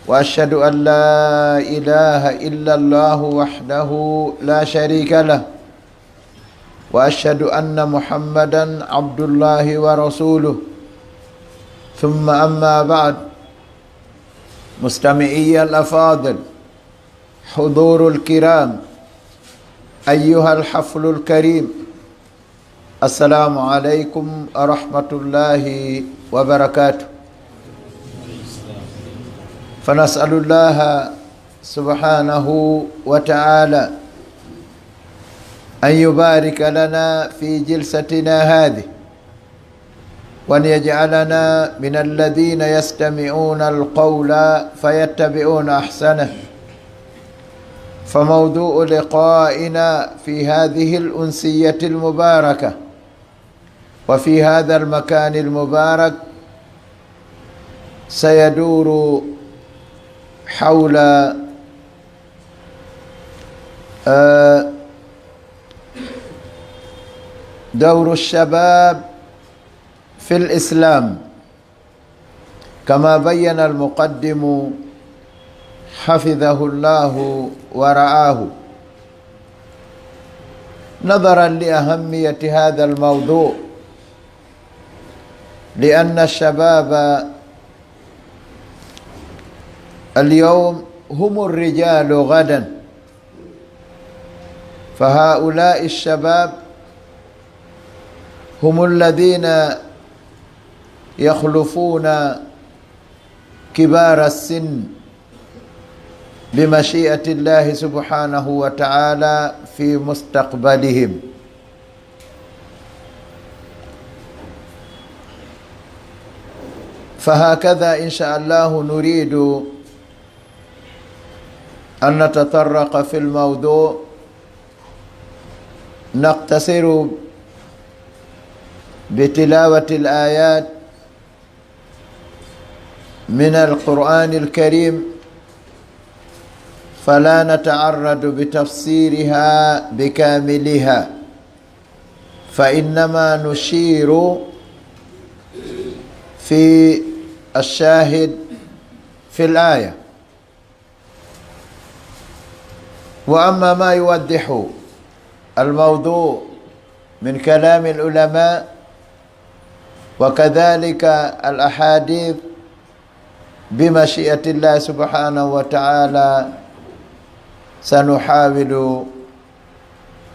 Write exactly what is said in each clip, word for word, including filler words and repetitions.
وأشهد أن لا إله إلا الله وحده لا شريك له، وأشهد أن محمدا عبد الله ورسوله. ثم أما بعد، مستمعي الأفاضل، حضور الكرام، أيها الحفل الكريم، السلام عليكم ورحمة الله وبركاته. فنسأل الله سبحانه وتعالى أن يبارك لنا في جلستنا هذه، وأن يجعلنا من الذين يستمعون القول فيتبعون أحسنه. فموضوع لقائنا في هذه الأنسية المباركة وفي هذا المكان المبارك سيدور حول، آه، دور الشباب في الإسلام، كما بين المقدم حفظه الله ورعاه، نظرا لأهمية هذا الموضوع، لأن الشباب اليوم هم الرجال غدا، فهؤلاء الشباب هم الذين يخلفون كبار السن بمشيئة الله سبحانه وتعالى في مستقبلهم. فهكذا إن شاء الله نريد أن نتطرق في الموضوع، نقتصر بتلاوة الآيات من القرآن الكريم، فلا نتعرض بتفسيرها بكاملها، فإنما نشير في الشاهد في الآية. وأما ما يوضح الموضوع من كلام العلماء وكذلك الأحاديث، بمشيئة الله سبحانه وتعالى سنحاول،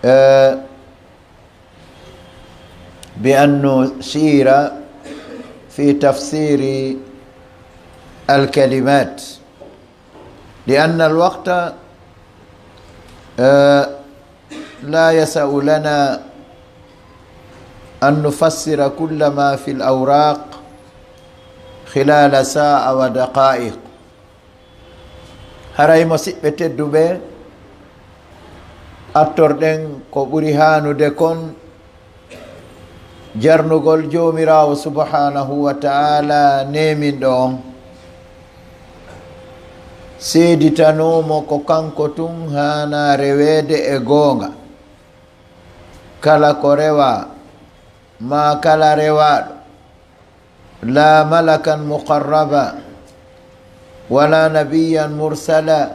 آه، بأن نسير في تفسير الكلمات، لأن الوقت، آه، لا يسع لنا أن نفسر كل ما في الأوراق خلال ساعة ودقائق. Haray, musiɓɓe tedduɓe, artorɗen ko ɓuri haanude kon jarnugol Joomiraawo subhaanahu wa ta'aala neeminɗo on, seeditanoo mo ko kanko tun haanaa reweede e goonga. Kala ko rewaa, maa kala rewaaɗo, لا ملكا مقربا، ولا نبيا مرسلا،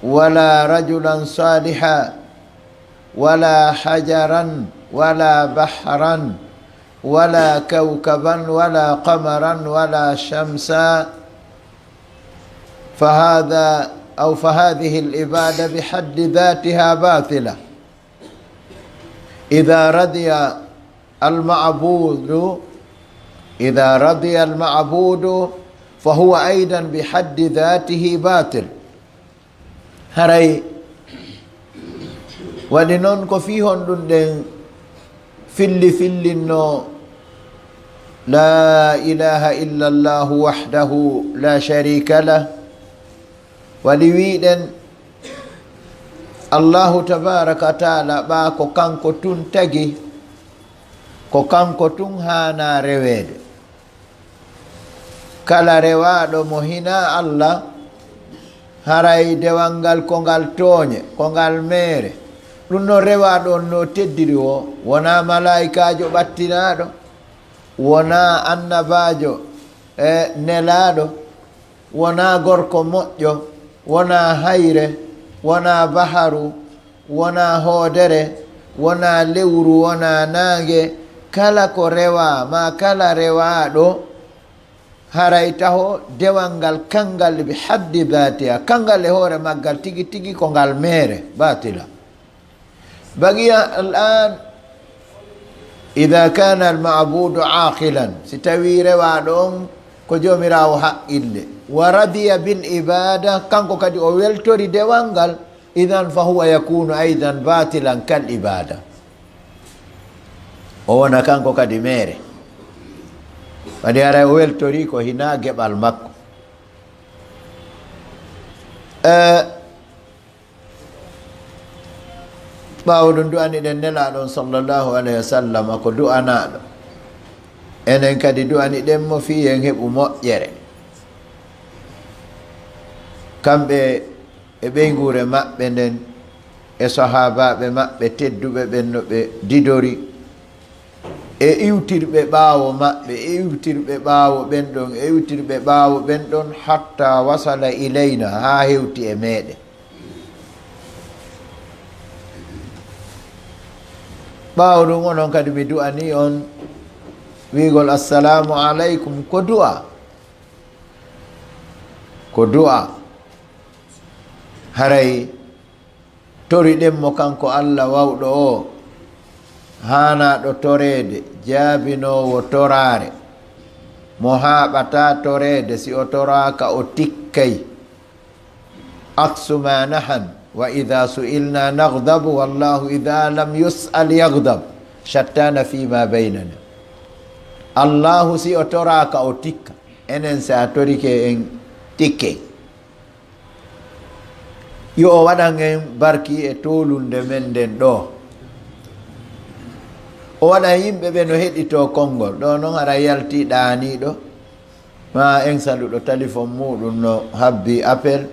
ولا رجلا صالحا، ولا حجرا، ولا بحرا، ولا كوكبا، ولا قمرا، ولا شمسا، فهذا أو فهذه العبادة بحد ذاتها باطلة. إذا رضي المعبود، إذا رضي المعبود فهو أيضا بحد ذاته باطل. Haray, waɗi non ko fii honɗun ɗen filli fillinno لا إله إلا الله وحده لا شريك له. Waɗi wi'ɗen Allaahu tabaaraka wa ta'aala ɓaa ko kanko tun tagi, ko kanko tun haanaa reweede. Kala rewaaɗo mo hinaa Alla, haray dewal ngal ko ngal tooñe, ko ngal meere. Ɗun non rewaaɗo on no teddiri woo, wonaa malaa'ikaajo ɓattinaaɗo, wonaa annabaajo e nelaaɗo, wonaa gorko moƴƴo, wonaa hayre, wonaa baharu, wonaa hoodere, wonaa lewru, wonaa naange, kala ko rewaa, maa kala rewaaɗo, haray taho dewal ngal, kanngal bi haddi daatiha, kanngal e hoore maggal tigi tigi ko ngal meere, baatila. Baqiya al-an, ida kana al-ma'budu aqilan, si tawi rewaaɗo on ko joomiraawo haqqille, wa radiya bil ibada, kanko kadi o weltori dewal ngal, idan fa huwa yakunu aidan batilan kal ibada. O wona kanko kadi meere. Waɗi haray o weltori ko hinaa geɓal makko. Eh, Ɓaawo ɗum du'aniɗen Nelaaɗo on sallallahu alayhi wa sallam ko du'anaaɗo. Enen kadi du'aniɗen mo fii en heɓu moƴƴere. Kamɓe e ɓeynguure maɓɓe nden, e sahaabaaɓe maɓɓe tedduɓe ɓen no ɓe didori, e iwtirɓe ɓaawo maɓɓe, e iwtirɓe ɓaawo ɓen ɗon, e iwtirɓe ɓaawo ɓen ɗon, hatta wasala ilayna, haa hewti e meɗen. Ɓaawo ɗum, onon kadi mi du'anii on wi'ugol assalamu alaykum, ko du'a, ko du'a. Haray toriɗen mo kanko Alla wawɗo o, haanaaɗo toreede, jaabinoowo toraare, mo haaɓataa toreede, si o toraaka o tikkay. Aksu ma nahan, wa ida su'ilna nagdabu, wallahu ida lam yus'al yagdab, shattana fi ma baynana. Allahu si o toraaka o tikka, enen si a torike en tikke. Yo o waɗan en barki e toolunde men nden ɗoo. O waɗan yimɓe ɓe no heɗitoo konngol. Ɗoo non hara yalti ɗaaniiɗo, ma en saluɗo talifon muuɗum no habbi appel.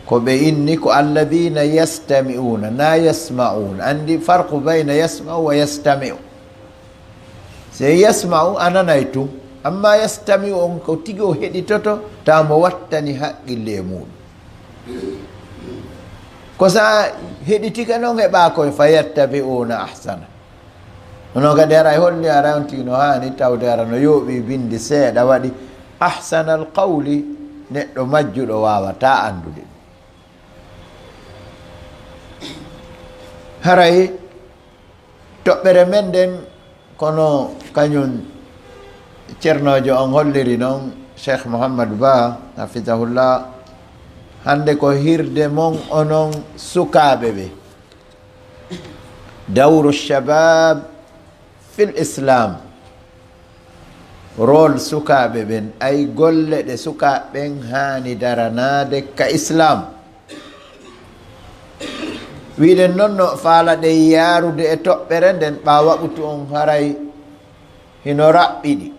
Ko ɓe inni ko alladina yastami'una, na yasma'una. Anndi farqu bayna yasma'u wa yastami'u. Se yasma'u a nanay tun, amma yastami'u on ko tigi o heɗitoto, tawa mo wattani haqqille e muuɗum. Ko sa heɗitike non heɓa koye fa yattabi'una ahsana. Onon kadi haray holli haray on tigi no haani tawde hara no yooɓi binndi seeɗa waɗi ahsanal qawli, neɗɗo majjuɗo waawata anndude. Haray toɓɓere men nden, kono kañum cernoojo on holliri non, Cheikh Mouhammad Ba, hafidahullah, hannde ko hirde mon onon sukaaɓe ɓe. Dawru shabab fil Islam. Rôle sukaaɓe ɓen, ay golle ɗe sukaaɓe ɓen haani daranaade ka Islam. Wiɗen non no faalaɗen yaarude e toɓɓere nden, ɓaa waɓutu on haray hino raɓɓiɗi.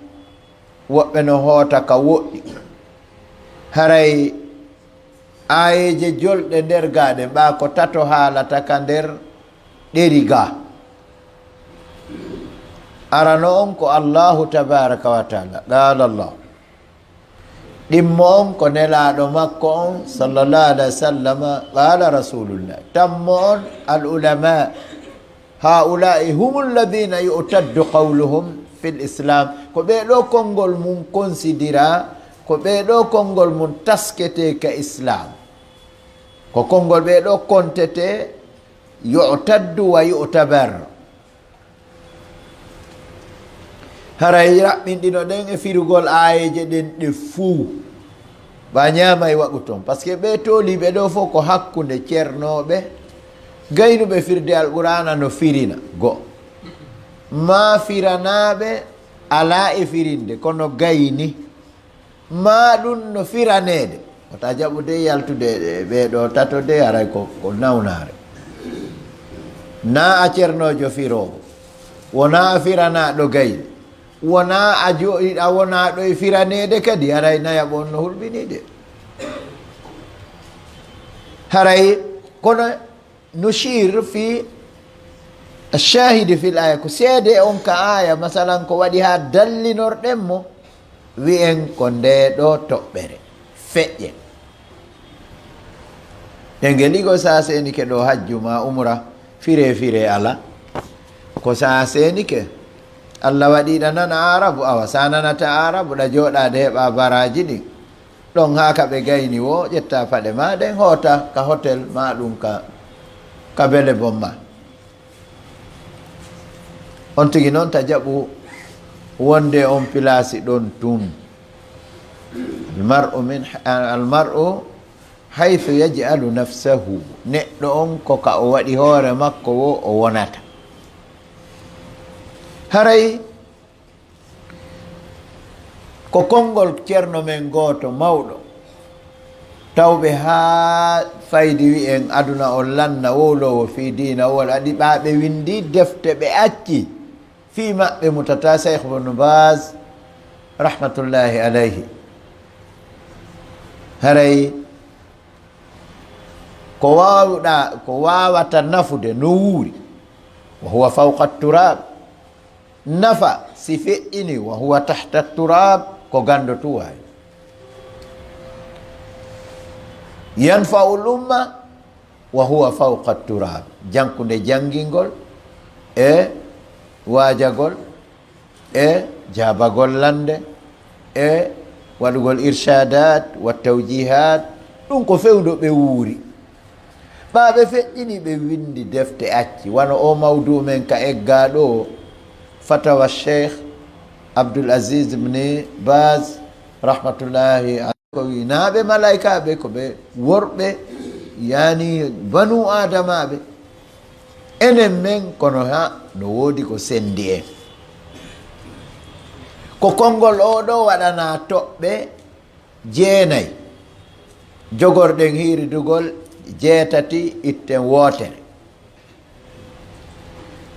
Woɓɓe no hoota ka woɗɗi. Haray aayeeje jolɗe nder gaa ɗen, ɓaa ko tato haalata ka nder ɗeri gaa. Arano on ko Allahu tabaraka wa taala, qaala Allah. Ɗimmo on ko Nelaaɗo makko on, sallallahu alaihi wa sallam, qaala Rasulullah. Tammo on, al ulama, haula'i humu alladhina yu'taddu qawluhum fil Islam. Ko ɓee ɗoo konngol mun konsidira, ko ɓee ɗoo konngol mun tasketee ka Islam. Ko konngol ɓee ɗoo kontetee, yu'taddu wa yu'tabar. Haray raɓɓinɗino ɗen e firugol aayeeje ɗen ɗe fuu. Ba ñaama e waɗu ton. Parce que ɓee tooliiɓe ɗoo fof ko hakkunde cernooɓe, gaynuɓe firde Alqur'aana no firina. Go. Maa firanaaɓe alaa e firinde, kono gayni. Maa ɗum no firaneede. Wota jaɓude yaltude e ɓee ɗoo tato de, haray ko, ko nawnaare. Na a cernoojo firoowo. Wona a firanaaɗo gayni. Wona a jo-, a wonaaɗo e firaneede kadi, haray nayaɓo on no hulɓiniide. Haray, kono nushir fi ash-shahidi fil aya, ko seede on ka aya, masalan, ko waɗi haa dallinorɗen mo, Wi'en ko ndee ɗoo toɓɓere feƴƴe. E ngel igo sa seenike ɗoo hajju ma umra, firee firee alaa. Ko sa seenike, Allah waɗi ɗa nana Aarabu, awa sa nanata Aarabu, ɗa jooɗaade heɓa baraaji ɗin. Ɗon haa ka ɓe gayni woo, ƴetta paɗe ma ɗen, hoota ka hotel ma ɗum ka, ka bele bon ma. On tigi noon ta jaɓu wonde on pilaasi ɗon tun. Almar'u min, almar'u haythu yaj'alu nafsahu. Neɗɗo on ko ka o waɗi hoore makko woo o wonata. Haray ko konngol ceerno men gooto mawɗo, tawɓe haa faydi wi'en aduna on lanna wowloowo fii diina wol, aɗi ɓaa ɓe winndi defte ɓe acci fii maɓɓe mutata Cheikh Ibn Baz rahmatullahi alayhi. Haray ko waawɗa, ko waawata nafude no wuuri, wa huwa fawqa turab. Nafa si feƴƴini, wa huwa tahta turab, ko ganndo tun waawi. Yanfa'ul umma, wa huwa fawqa turab. Jankunde janngingol e waajagol e jaabagol lannde e waɗugol irshadat wa tawjihat, ɗum ko fewndo ɓe wuuri. Ɓaa ɓe feƴƴini, ɓe winndi defte acci, wano oo mawduu men ka eggaa ɗoo, fatawa Cheikh Abdul Aziz ibn Baz, rahmatullahi alayhi, ko wi'i, naa ɓe malaykaaɓe, ko ɓe worɓe, yani banu aadamaaɓe. Enen men, kono ha no woodi ko senndi en. Ko konngol oo ɗoo waɗanaa toɓɓe jeenay. Jogorɗen hiiridugol jeetati, itten wootere.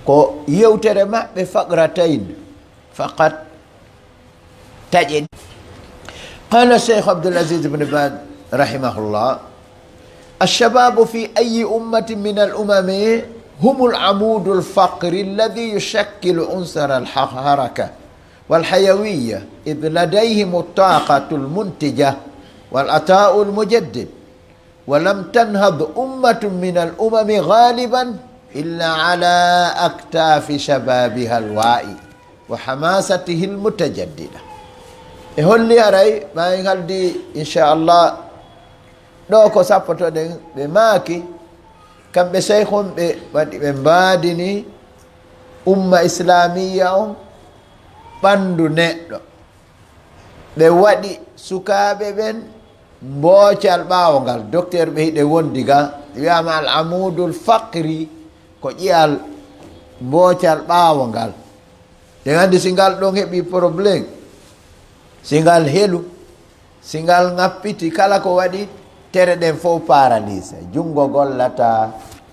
Ko yewtere maɓɓe faqratayn faqat, taƴe. قال الشيخ عبد العزيز بن باز رحمه الله: الشباب في أي أمة من الأمم هم العمود الفقري الذي يشكل عنصر الحركة والحيوية، إذ لديهم الطاقة المنتجة والعطاء المجدد، ولم تنهض أمة من الأمم غالبا إلا على أكتاف شبابها الواعي وحماسته المتجددة. E holli haray, maa en haldi, inchallah, ɗoo ko sappotoɗen, ɓe maaki, kamɓe seykhun ɓe waɗi, ɓe mbaadini umma islamiya on ɓanndu neɗɗo. Ɓe waɗi sukaaɓe ɓen mboocal ɓaawo ngal. Docteur ɓe hiɗe wondi ga, wi'aama al amudul faqri, ko ƴi'al mboocal ɓaawo ngal. En anndi si ngal ɗon heɓi problème, si ngal helu, si ngal ŋappiti, kala ko waɗi tere ɗen fof paralysé. Junngo gollataa,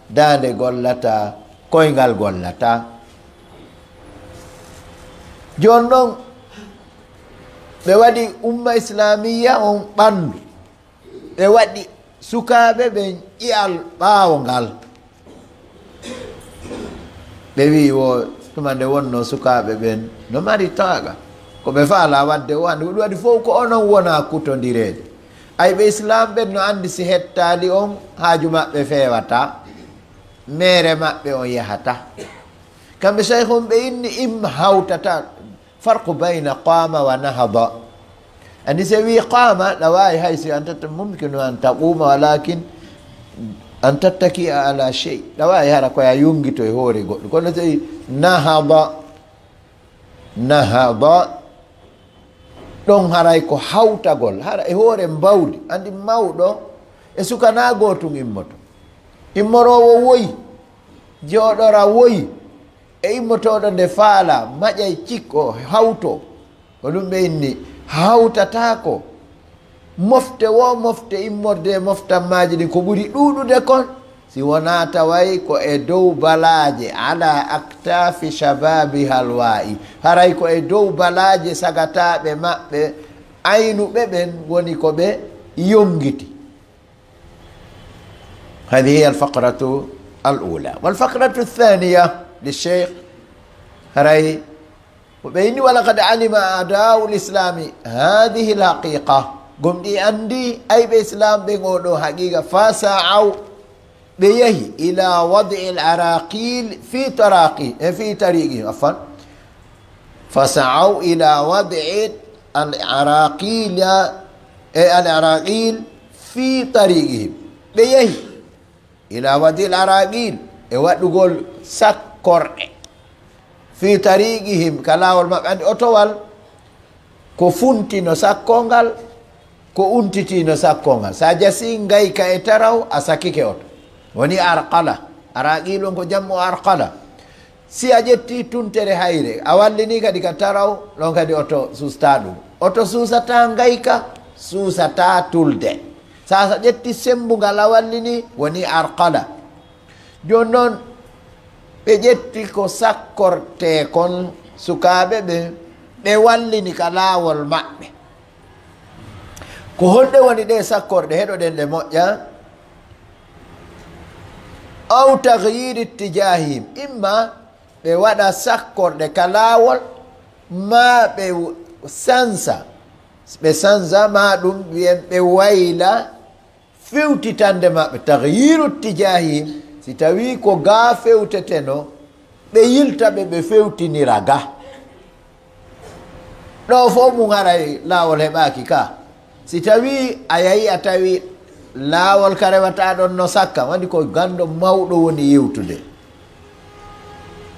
daande gollataa, koyngal gollataa. Jooni ɗon, ɓe waɗi umma islamiya on ɓanndu. Ɓe waɗi sukaaɓe ɓen ƴi'al ɓaawo ngal. Ɓe wi'i wo tuma nde wonnoo sukaaɓe ɓen no mari taaqa. Ko ɓe faalaa waɗde o anndi. Ko ɗum waɗi fof ko onon wona kutondireede. Ay ɓe Islaam ɓen no anndi si hettaali on, haaju maɓɓe feewataa. Meere maɓɓe on yahataa. Kamɓe Seykhun ɓe inni im hawtataa. Farqu bayna qaama wa nahada. Anndi si wi'i qaama, ɗa waawi hay si an tatta mumkinu an taquuma, walakin an tattaki'a ala shey. Ɗa waawi hara ko a yongito e hoore goɗɗo. Kono si nahada, nahada, ɗon haray ko hawtagol, hara e hoore mbawdi. Anndi mawɗo e suka na gootum immoto. Immoroowo woyi, jooɗora woyi. E immotooɗo nde faala, maƴay cikko, hawto. Ko ɗum ɓe inni hawtataako. Mofte wo mofte immorde e moftammaaji ɗin ko ɓuri ɗuuɗude kon, si wonaa taway ko e dow balaaje, ala aktaafi shababi halwa'i. Haray ko e dow balaaje sagataaɓe maɓɓe, aynuɓe ɓen woni ko ɓe yongiti. هذه هي الفقرة الأولى. والفقرة الثانية للشيخ, haray Ɓe inni, "Walaqad alima a'da'u l-islami hadhihi l-haqiqa." Gomɗi anndi ayɓe Islam ɓen oo ɗoo haqiqa. "Fasa'aw," ɓe yahi, "ila wad'i l-araqil fi taraqi, e fi tariqihim," afwan. "Fasa'aw ila wad'i l-araqila, e al-araqil fi tariqihim." Ɓe yahi ila wad'i l-araqil, e waɗugol sakkorɗe, fi tariqihim, ka laawol maɓɓe. Anndi otowal ko funtino sakkongal, ko untitino sakkongal. Sa jasi ngayka e taraw, a sakike oto. Woni arqala. Araqil on ko jammu arqala. Si a ƴetti tuntere hayre, a wallini kadi ka taraw, ɗon kadi oto susta ɗum. Oto susata ngayka, susata tulde. Sa, sa ƴetti sembungal a wallini, woni arqala. Jooni noon, ɓe ƴetti ko sakkortee kon sukaaɓe ɓe, ɓe wallini ka laawol maɓɓe. Ko honɗe woni ɗee sakkorɗe? Heɗoɗen ɗe moƴƴa. Aw taghyiri ittijahihim, imma ɓe waɗa sakkorɗe ka laawol, maa ɓe sansa, ɓe sansa, maa ɗum wiyen ɓe wayla fewtitande maɓɓe, taghyiru tijahihim, si tawii ko ga fewteteno, ɓe yilta ɓe, ɓe fewtinira ga. Ɗo fof mum haray laawol heɓaaki ka. Si tawii a yahi a tawi laawol ka rewata ɗon no sakka, waɗi ko ganndo mawɗo woni yewtude.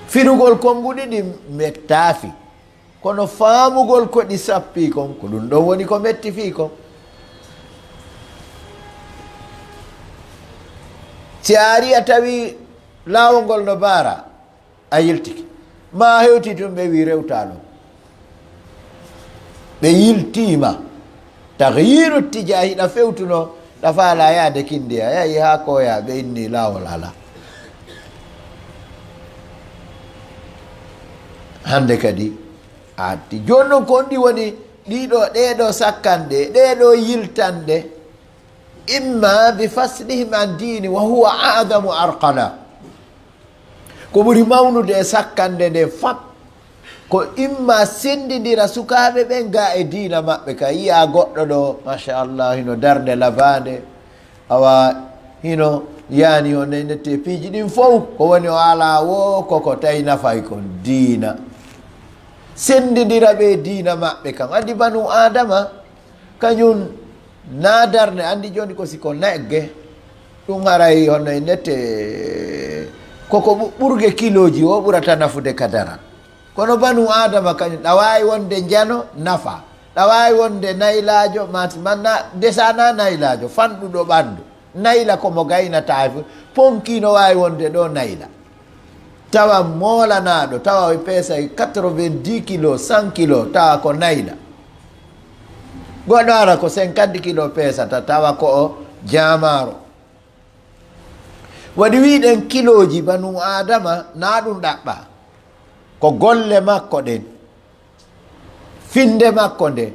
Firugol konnguɗi ɗin mettaafi. Kono faamugol ko ɗi sappii kon, ko ɗum ɗon woni ko metti fii kon. Si a ari a tawi laawol ngol no baara, a yiltike. Ma a hewti tun ɓe wi rewtaa ɗon. Ɓe yiltiima. Taghyiru tijaahi, ɗa fewtuno, ɗa faala yaade Kindiya, yahi haa Koya, ɓe inni laawol alaa. Hannde kadi, a atti. Jooni noon, ko honɗi woni ɗiɗo, ɗee ɗoo sakkanɗe, ɗee ɗoo yiltanɗe? Imma bi faslihim an diini wa huwa a'zamu arqala. Ko ɓuri mawnude e sakkande nde fop, ko imma senndindira sukaaɓe ɓen ga e diina maɓɓe. Ka yiya goɗɗo ɗo, machallah, hino darnde labaande, awa hino yaani hono e nette piiji ɗin fof, ko woni o alaa wo koko tawi nafay kon diina. Senndindira ɓe diina maɓɓe kan. Anndi banu Aadama, kañum na darnde, anndi jooni ko si ko nagge, ɗum haray hono e nette, koko ɓu-, ɓurge kilooji o ɓurata nafude ka daral. Kono banu Aadama kañum, ɗa waawi wonde njano nafa, ɗa waawi wonde naylaajo, ma, ma na, desa na naylaajo, fanɗuɗo ɓanndu. Nayla ko mo gaynata e fu-, ponki no waawi wonde ɗo nayla. Tawa moolanaaɗo, tawa o peesay quatre-vingt-dix kilos, cent kilos, tawa ko nayla. Goɗɗo ara ko cinquante kilos peesata, tawa ko o jaamaaro. Waɗi wiɗen kilooji banu Aadama, na ɗum ɗaɓɓa. Ko golle makko ɗen. Finnde makko nde,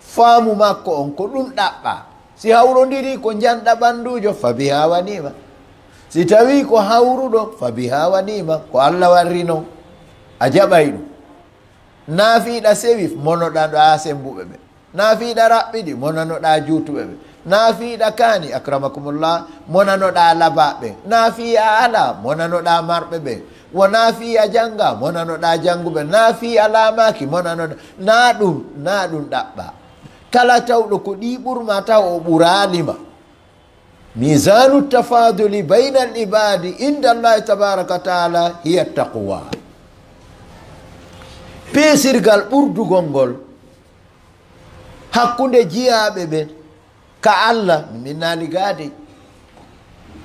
faamu makko on, ko ɗum ɗaɓɓa. Si hawrondiri ko njanɗa ɓannduujo, fa biha wa ni'ma. Si tawii ko hawruɗo, fa biha wa ni'ma. Ko Alla warri non, a jaɓay ɗum. Naafiiɗa sewi, monoɗa ɗo a sembuɓe ɓe. Naafiiɗa raɓɓiɗi, monanoɗa juutuɓe ɓe. Naafiiɗa kaani, akramakumullah, monanoɗa labaɓe. Naafii a ala, monanoɗa marɓe ɓe. Wo naafii a jannga, monanoɗa jannguɓe. Naafii a laamaaki, monanoɗa. Na ɗum, na ɗum ɗaɓɓa. Kala tawɗo ko ɗi ɓurma, taw o ɓuraali ma. Mizaanu tafaduli bayna al ibaadi inda Allahi tabaraka wa taala hiya taqwa. Peesirgal ɓurdugol ngol hakkunde jiyaaɓe ɓen ka Alla, mi minnaali gaade,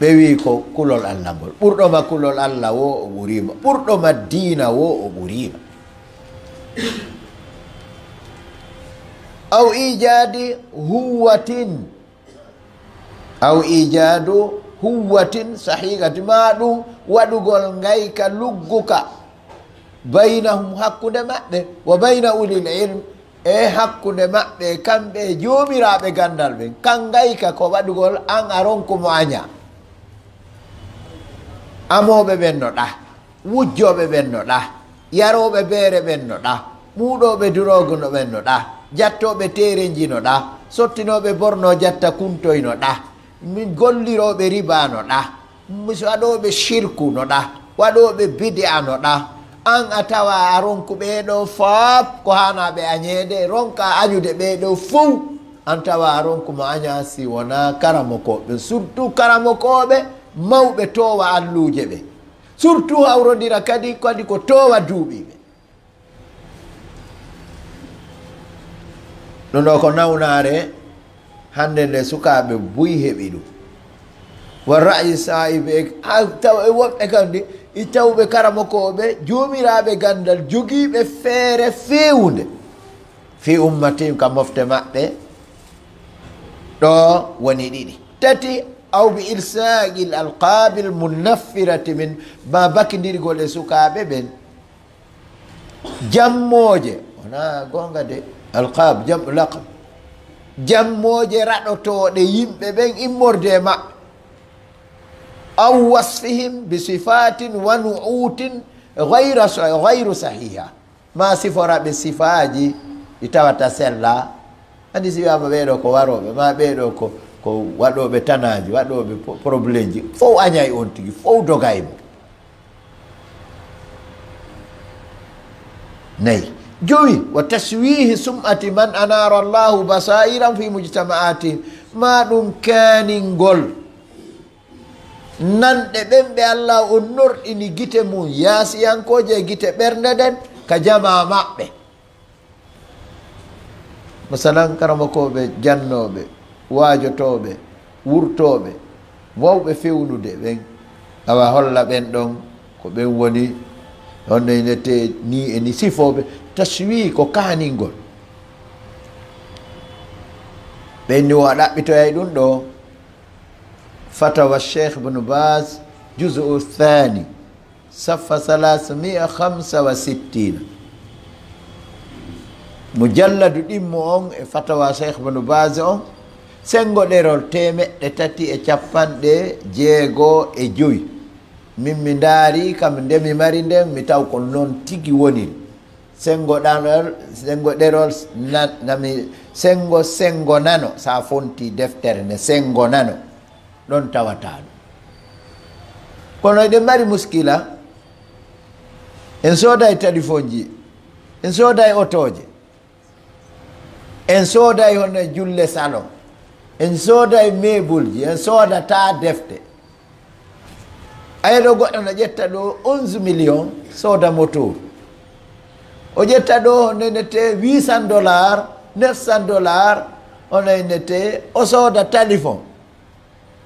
ɓe wi ko kulol Alla ngol. Ɓurɗo ma kulol Alla wo o ɓuriima. Ɓurɗo ma diina wo o ɓuriima. Aw ijaadi huwatin, aw ijaadu huwatin sahihati, ma ɗum waɗugol ngayka lugguka, baynahum, hakkunde maɓɓe, wa bayna ulil ilm, e hakkunde maɓɓe, kamɓe e joomiraaɓe ganndal ɓen. Kan ngayka ko waɗugol an a ronku mo aña. Amooɓe ɓen no ɗa, wujjooɓe ɓen no ɗa. Yarooɓe beere ɓen no ɗa, muuɗooɓe duroogu no ɓen no ɗa, jattooɓe teerenji no ɗa, sottinooɓe borno jatta kuntoy no ɗa, min gollirooɓe riba no ɗa, mis-, waɗooɓe shirku no ɗa, waɗooɓe bid'a no ɗa. An a tawa a ronku ɓee ɗoo fof ko haanaa ɓe añeede, ronka añude ɓee ɗoo fof. An tawa a ronku mo añaa si wonaa karamokooɓe, surtout karamokooɓe mawɓe toowa alluuje ɓe. Surtout hawrondira kadi, kadi ko toowa duuɓiiɓe. Ɗum ɗo ko nawnaare hannde nde sukaaɓe buy heɓi ɗum. Wa ra'yi saa'ibi e, a, taw e woɓɓe kam ndi, i tawɓe karamokooɓe, joomiraaɓe ganndal, jogiiɓe feere feewunde. Fi ummatin ka mofte maɓɓe, ɗo woni ɗiɗi. Tati, aw bi ilsaaqil alqaabil munaffirati min, ma bakindirgol e sukaaɓe ɓen. Jammooje, wonaa goonga de, alqaab, jam'u laqab. Jammooje raɗotooɗe yimɓe ɓen immorde e maɓɓe. Aw wasfihim bi sifaatin wa nu'uutin gayra sa-, gayru sahiiha. Ma sifora ɓe sifaaji ɗi tawata sella. Anndi si wiyaama ɓee ɗoo ko warooɓe, ma ɓee ɗoo ko, ko waɗooɓe tanaaji, waɗooɓe po-, probleemji. Fof añay on tigi, fof dogay mo. Nayi. Jowi, wa tashwihi sum'ati man anara Allahu basairan fi mujtama'atihim. Ma ɗum kaaningol nanɗe ɓen ɓe Allah on norɗini gite mum, yaasiyankooje e gite ɓernde ɗen, ka jamaa maɓɓe. Masalan, karamokooɓe jannooɓe, waajotooɓe, wurtooɓe, wawɓe fewnude ɓen, awa holla ɓen ɗon ko ɓen woni, honno inete ni e ni sifooɓe, tashwi ko kaaningol. Ɓen ni o ɗaɓɓitoyay ɗum ɗo, fatawa Cheikh Ibn Baz, juz'u thani. Safha salasmi'a khamsa wa sittina. Mujalladu ɗimmo on e fatawa Cheikh Ibn Baz on, senngo ɗerol teemeɗɗe tati e capanɗe jeego e jowi. Min mi ndaari kam nde mi mari nden, mi taw ko non tigi woniri. Senngo ɗanol, senngo ɗerol na-, nami, senngo, senngo nano, sa fonti deftere nde, senngo nano. Ɗon tawata ɗum. Kono eɗen mari muskila, en sooday telefonji, en sooday otooje, en sooday hono julle salon, en sooday meebulji, en soodata defte. Ayi ɗo goɗɗo no ƴetta ɗo onze millions, sooda motoru. O ƴetta ɗo hono nete huit cents dollars, neuf cents dollars, hono nete o sooda téléphone.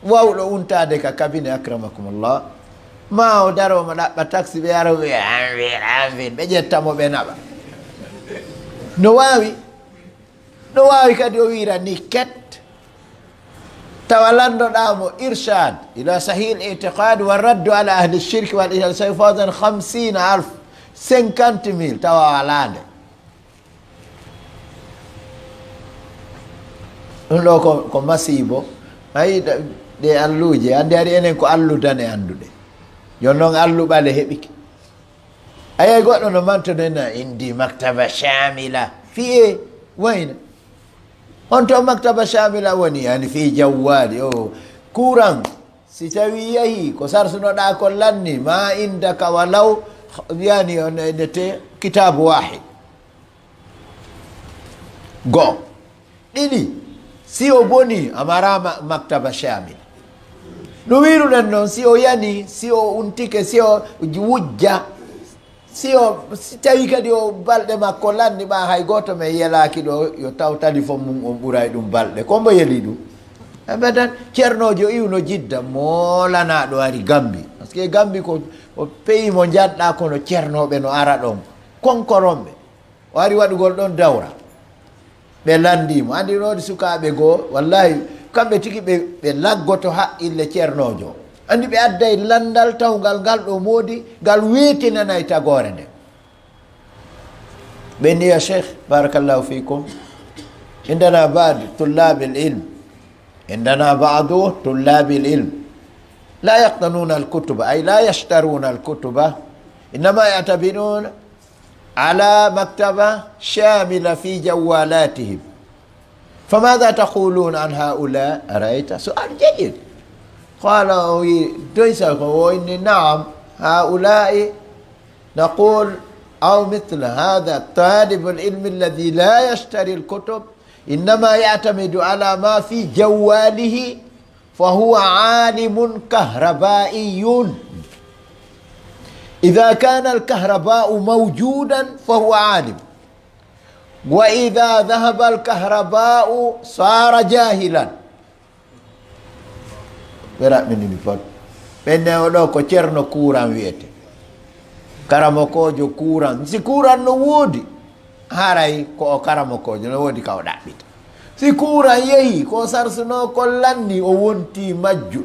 Wawɗo untaade ka cabinet, akramakumullah, ma o daro mo ɗaɓɓa taxi, ɓe yara wi anvin, anvin, ɓe ƴetta mo, ɓe naɓa. No waawi, no waawi kadi o wiira ni ket, tawa landoɗa mo irshad ila sahih al-i'tiqad wa raddu ala ahli shirk wal ihsan, sayfazan khamsina alf, cinquante mille, tawa walaande. Ɗum ɗo ko, ko masiibo. Ayi, ɗa-, ɗe alluuje, anndi hari enen ko alludan e annduɗe. Jooni noon alluɓale heɓike. Ayi, goɗɗo no mantonena indi maktaba shamila. Fiye, wayna. On to maktaba shamila woni, yani fi jawwali, o courant. Si tawi yahi, ko sarsunoɗa ko lanni, ma indaka walaw, yani on e nete kitabu wahid. Go. Ɗiɗi, si o boni, a mara ma-, maktaba shamil. No wiruɗen noon, si o yani, si o untike, si o wujja, si o, si tawi kadi o balɗe makko lanni ɓa, hay gooto men yelaaki ɗo, yo taw talifon mum on ɓuray ɗum balɗe. Ko mbo yeli ɗum? Abadan, ceernoojo iwno Jidda, moolanaɗo ari Gambi. Parce que Gambi ko, ko pays mo njanɗa kono ceernooɓe no ara ɗon. Konkoronɓe. O ari waɗugol ɗon dawra. Ɓe lanndii mo. Anndi no woodi sukaaɓe goo, wallahi, kamɓe tigi ɓe, ɓe laggoto haqqille ceernoojo. Anndi ɓe adday lanndal tawngal ngal ɗo moodi, ngal weetinanay tagoore nden. Ɓe ni, "Ya Cheikh, barakallahu fikum. Indana ba'd tullabil ilm." عندنا بعض طلاب العلم لا يقتنون الكتب، أي لا يشترون الكتب، إنما يعتمدون على مكتبة شاملة في جوالاتهم. فماذا تقولون عن هؤلاء؟ أرأيت؟ سؤال جيد. قال، دويسا، نعم، هؤلاء نقول، أو مثل هذا طالب العلم الذي لا يشتري الكتب، إنما يعتمد على ما في جواله، فهو عالم كهربائي. إذا كان الكهرباء موجودا فهو عالم، وإذا ذهب الكهرباء صار جاهلا. Ɓe raɓɓinini fot. Ɓenne o ɗo ko ceerno kuuran wiyete. Karamokoojo kuuran. Si kuuran no woodi, haray ko o karamokoojo, no woodi ka o ɗaɓɓita. Si kuuran yehi, ko sarsuno ko lanni, o wonti majju.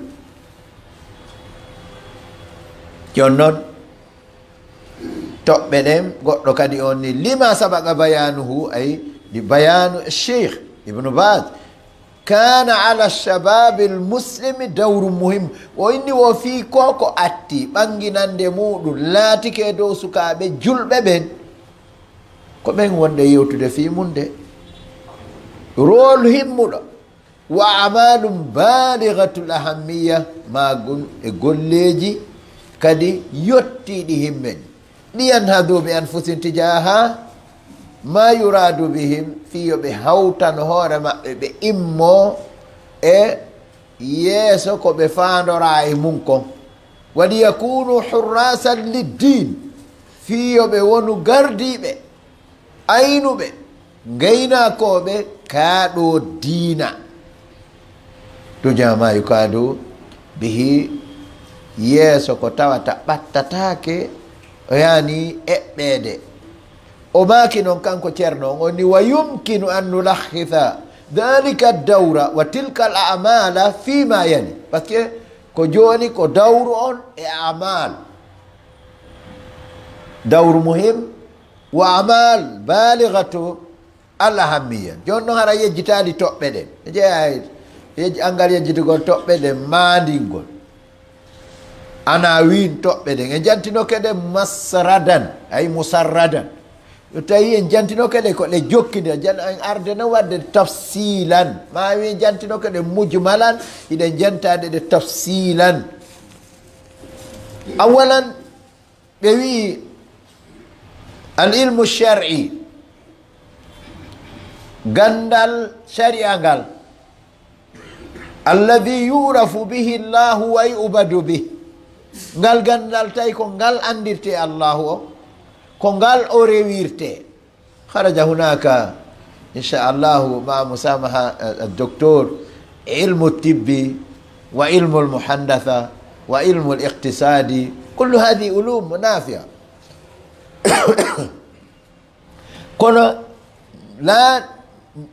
Jon non, toɓɓe ɗen, goɗɗo kadi on ni, lima sabaqa bayanuhu, ay, di bayanu Cheikh Ibn Baz, kana ala shababil muslimi dawru muhim. O inni o fii ko ko atti ɓanginande muɗum laatike e dow sukaaɓe julɓe ɓen. Ko ɓen wonɗe yewtude fii mum de. Rôle himmuɗo. Wa amalum balighatul ahammiya, maagum e golleeji kadi yottiiɗi himmen. Liyanhadu bi anfusin tijaha ma yuradu bihim, fii yo ɓe hawtan hoore maɓɓe, ɓe immo e yeeso ko ɓe faandoraa e mum kon. Wa liyakunu hurrasan liddin, fii yo ɓe wonu gardiiɓe, aynuɓe, ngaynaakooɓe kaa ɗoo diina. Tujama yukadu bihi, yeeso ko tawata ɓattataake, o yaani eɓɓeede. O maaki non kanko ceerno on, o ni, wa yumkinu an nulakhisa dhalika dawra wa tilka al a'mala fima yali. Parce que ko jooni ko dawru on e amal. Dawru muhim wa amal balighatu al ahammiya. Jooni non hara yejjitaali toɓɓe ɗen. E jeeya e yej-, angal yejjitugol toɓɓe ɗen, maandingol. Anawin toɓɓe ɗen. E jantinoke ɗe masradan, ay musarradan. Yo tawi en jantinoke ɗe ko ɗe jokkindira. Jan-, en arde non waɗde tafsilan. Ma wi en jantinoke ɗe mujmalan, hiɗen jantaade ɗe tafsilan. Awalan, ɓe wi'i, al ilmu shar'i, gandal shari'a ngal, alladhi yu'rafu bihi Allahu wa yu'badu bih, ngal gandal tawi ko ngal andirte Allahu o, ko ngal o rewirte. Kharaja hunaka, insha Allahu, ma musamaha, eh, al-doktor, ilmu tibbi wa ilmu al-muhandasa wa ilmu al-iqtisadi, kullu hadhihi ulum nafi'a. Kono la,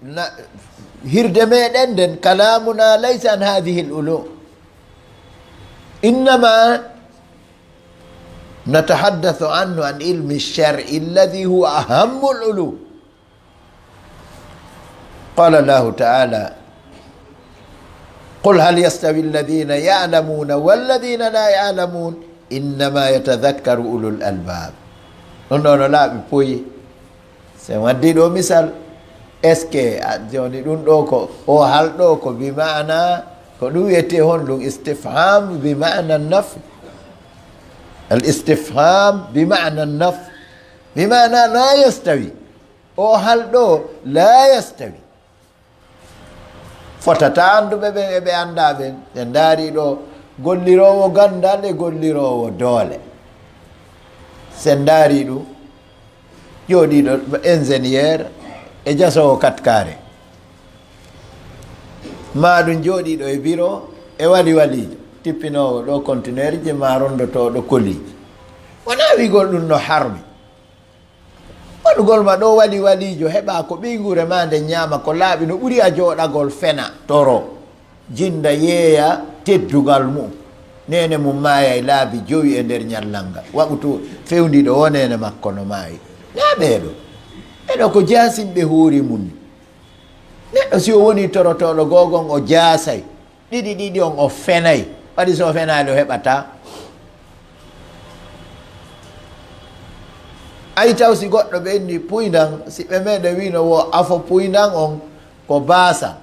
na, hirde meɗen nden, kalamuna laysa an hadhihi al-ulum. Innama natahaddathu anhu an ilmi shar'i alladhi huwa ahammu al-ulum. Qala Allahu ta'ala, qul hal yastawi alladhina ya'lamuna walladhina la ya'lamun, innama yatadhakkaru ulul albab. Ɗum ɗo no laaɓi poyi. Si en waddii ɗo misal, est-ce que, a, jooni ɗum ɗo ko, o hal ɗo ko bi maana, ko ɗum wiyetee honɗum? Istifham bi maana nafi. Al istifham bi maana nafi. Bi maana la yastawi. O hal ɗo la yastawi. Fotata annduɓe ɓen e ɓe anndaa ɓen. Ɓe ndaari ɗo golliroowo ganndal e golliroowo doole. Si en ndaari ɗum, jooɗiiɗo ingénieur e jasoowo katkare. Ma ɗum jooɗiiɗo e biro e wali waliijo, tippinoowo ɗo conteneur ji ma ronndotooɗo koliiji. Wonaa wiigol ɗum no harmi. Waɗugol ma ɗo wali waliijo, heɓa ko ɓeynguure ma nden ñaama ko laaɓi, no ɓuri a jooɗagol fena, toro, jinda, yeeya teddungal mum. Neene mum maayay laabi jowi e nder ñallal ngal. Waɓutu fewndiiɗo o neene makko no maayi. Naa ɓeeɗo. Ɓeeɗo ko jaasimɓe hoore mum ni. Neɗɗo si o woni torotooɗo googon o jaasay. Ɗiɗi ɗiɗi on o fenay. Waɗi so o fenaali o heɓataa. Ay taw si goɗɗo ɓe inni puyndan, si ɓe meeɗe wino wo afo puyndan on ko baasal,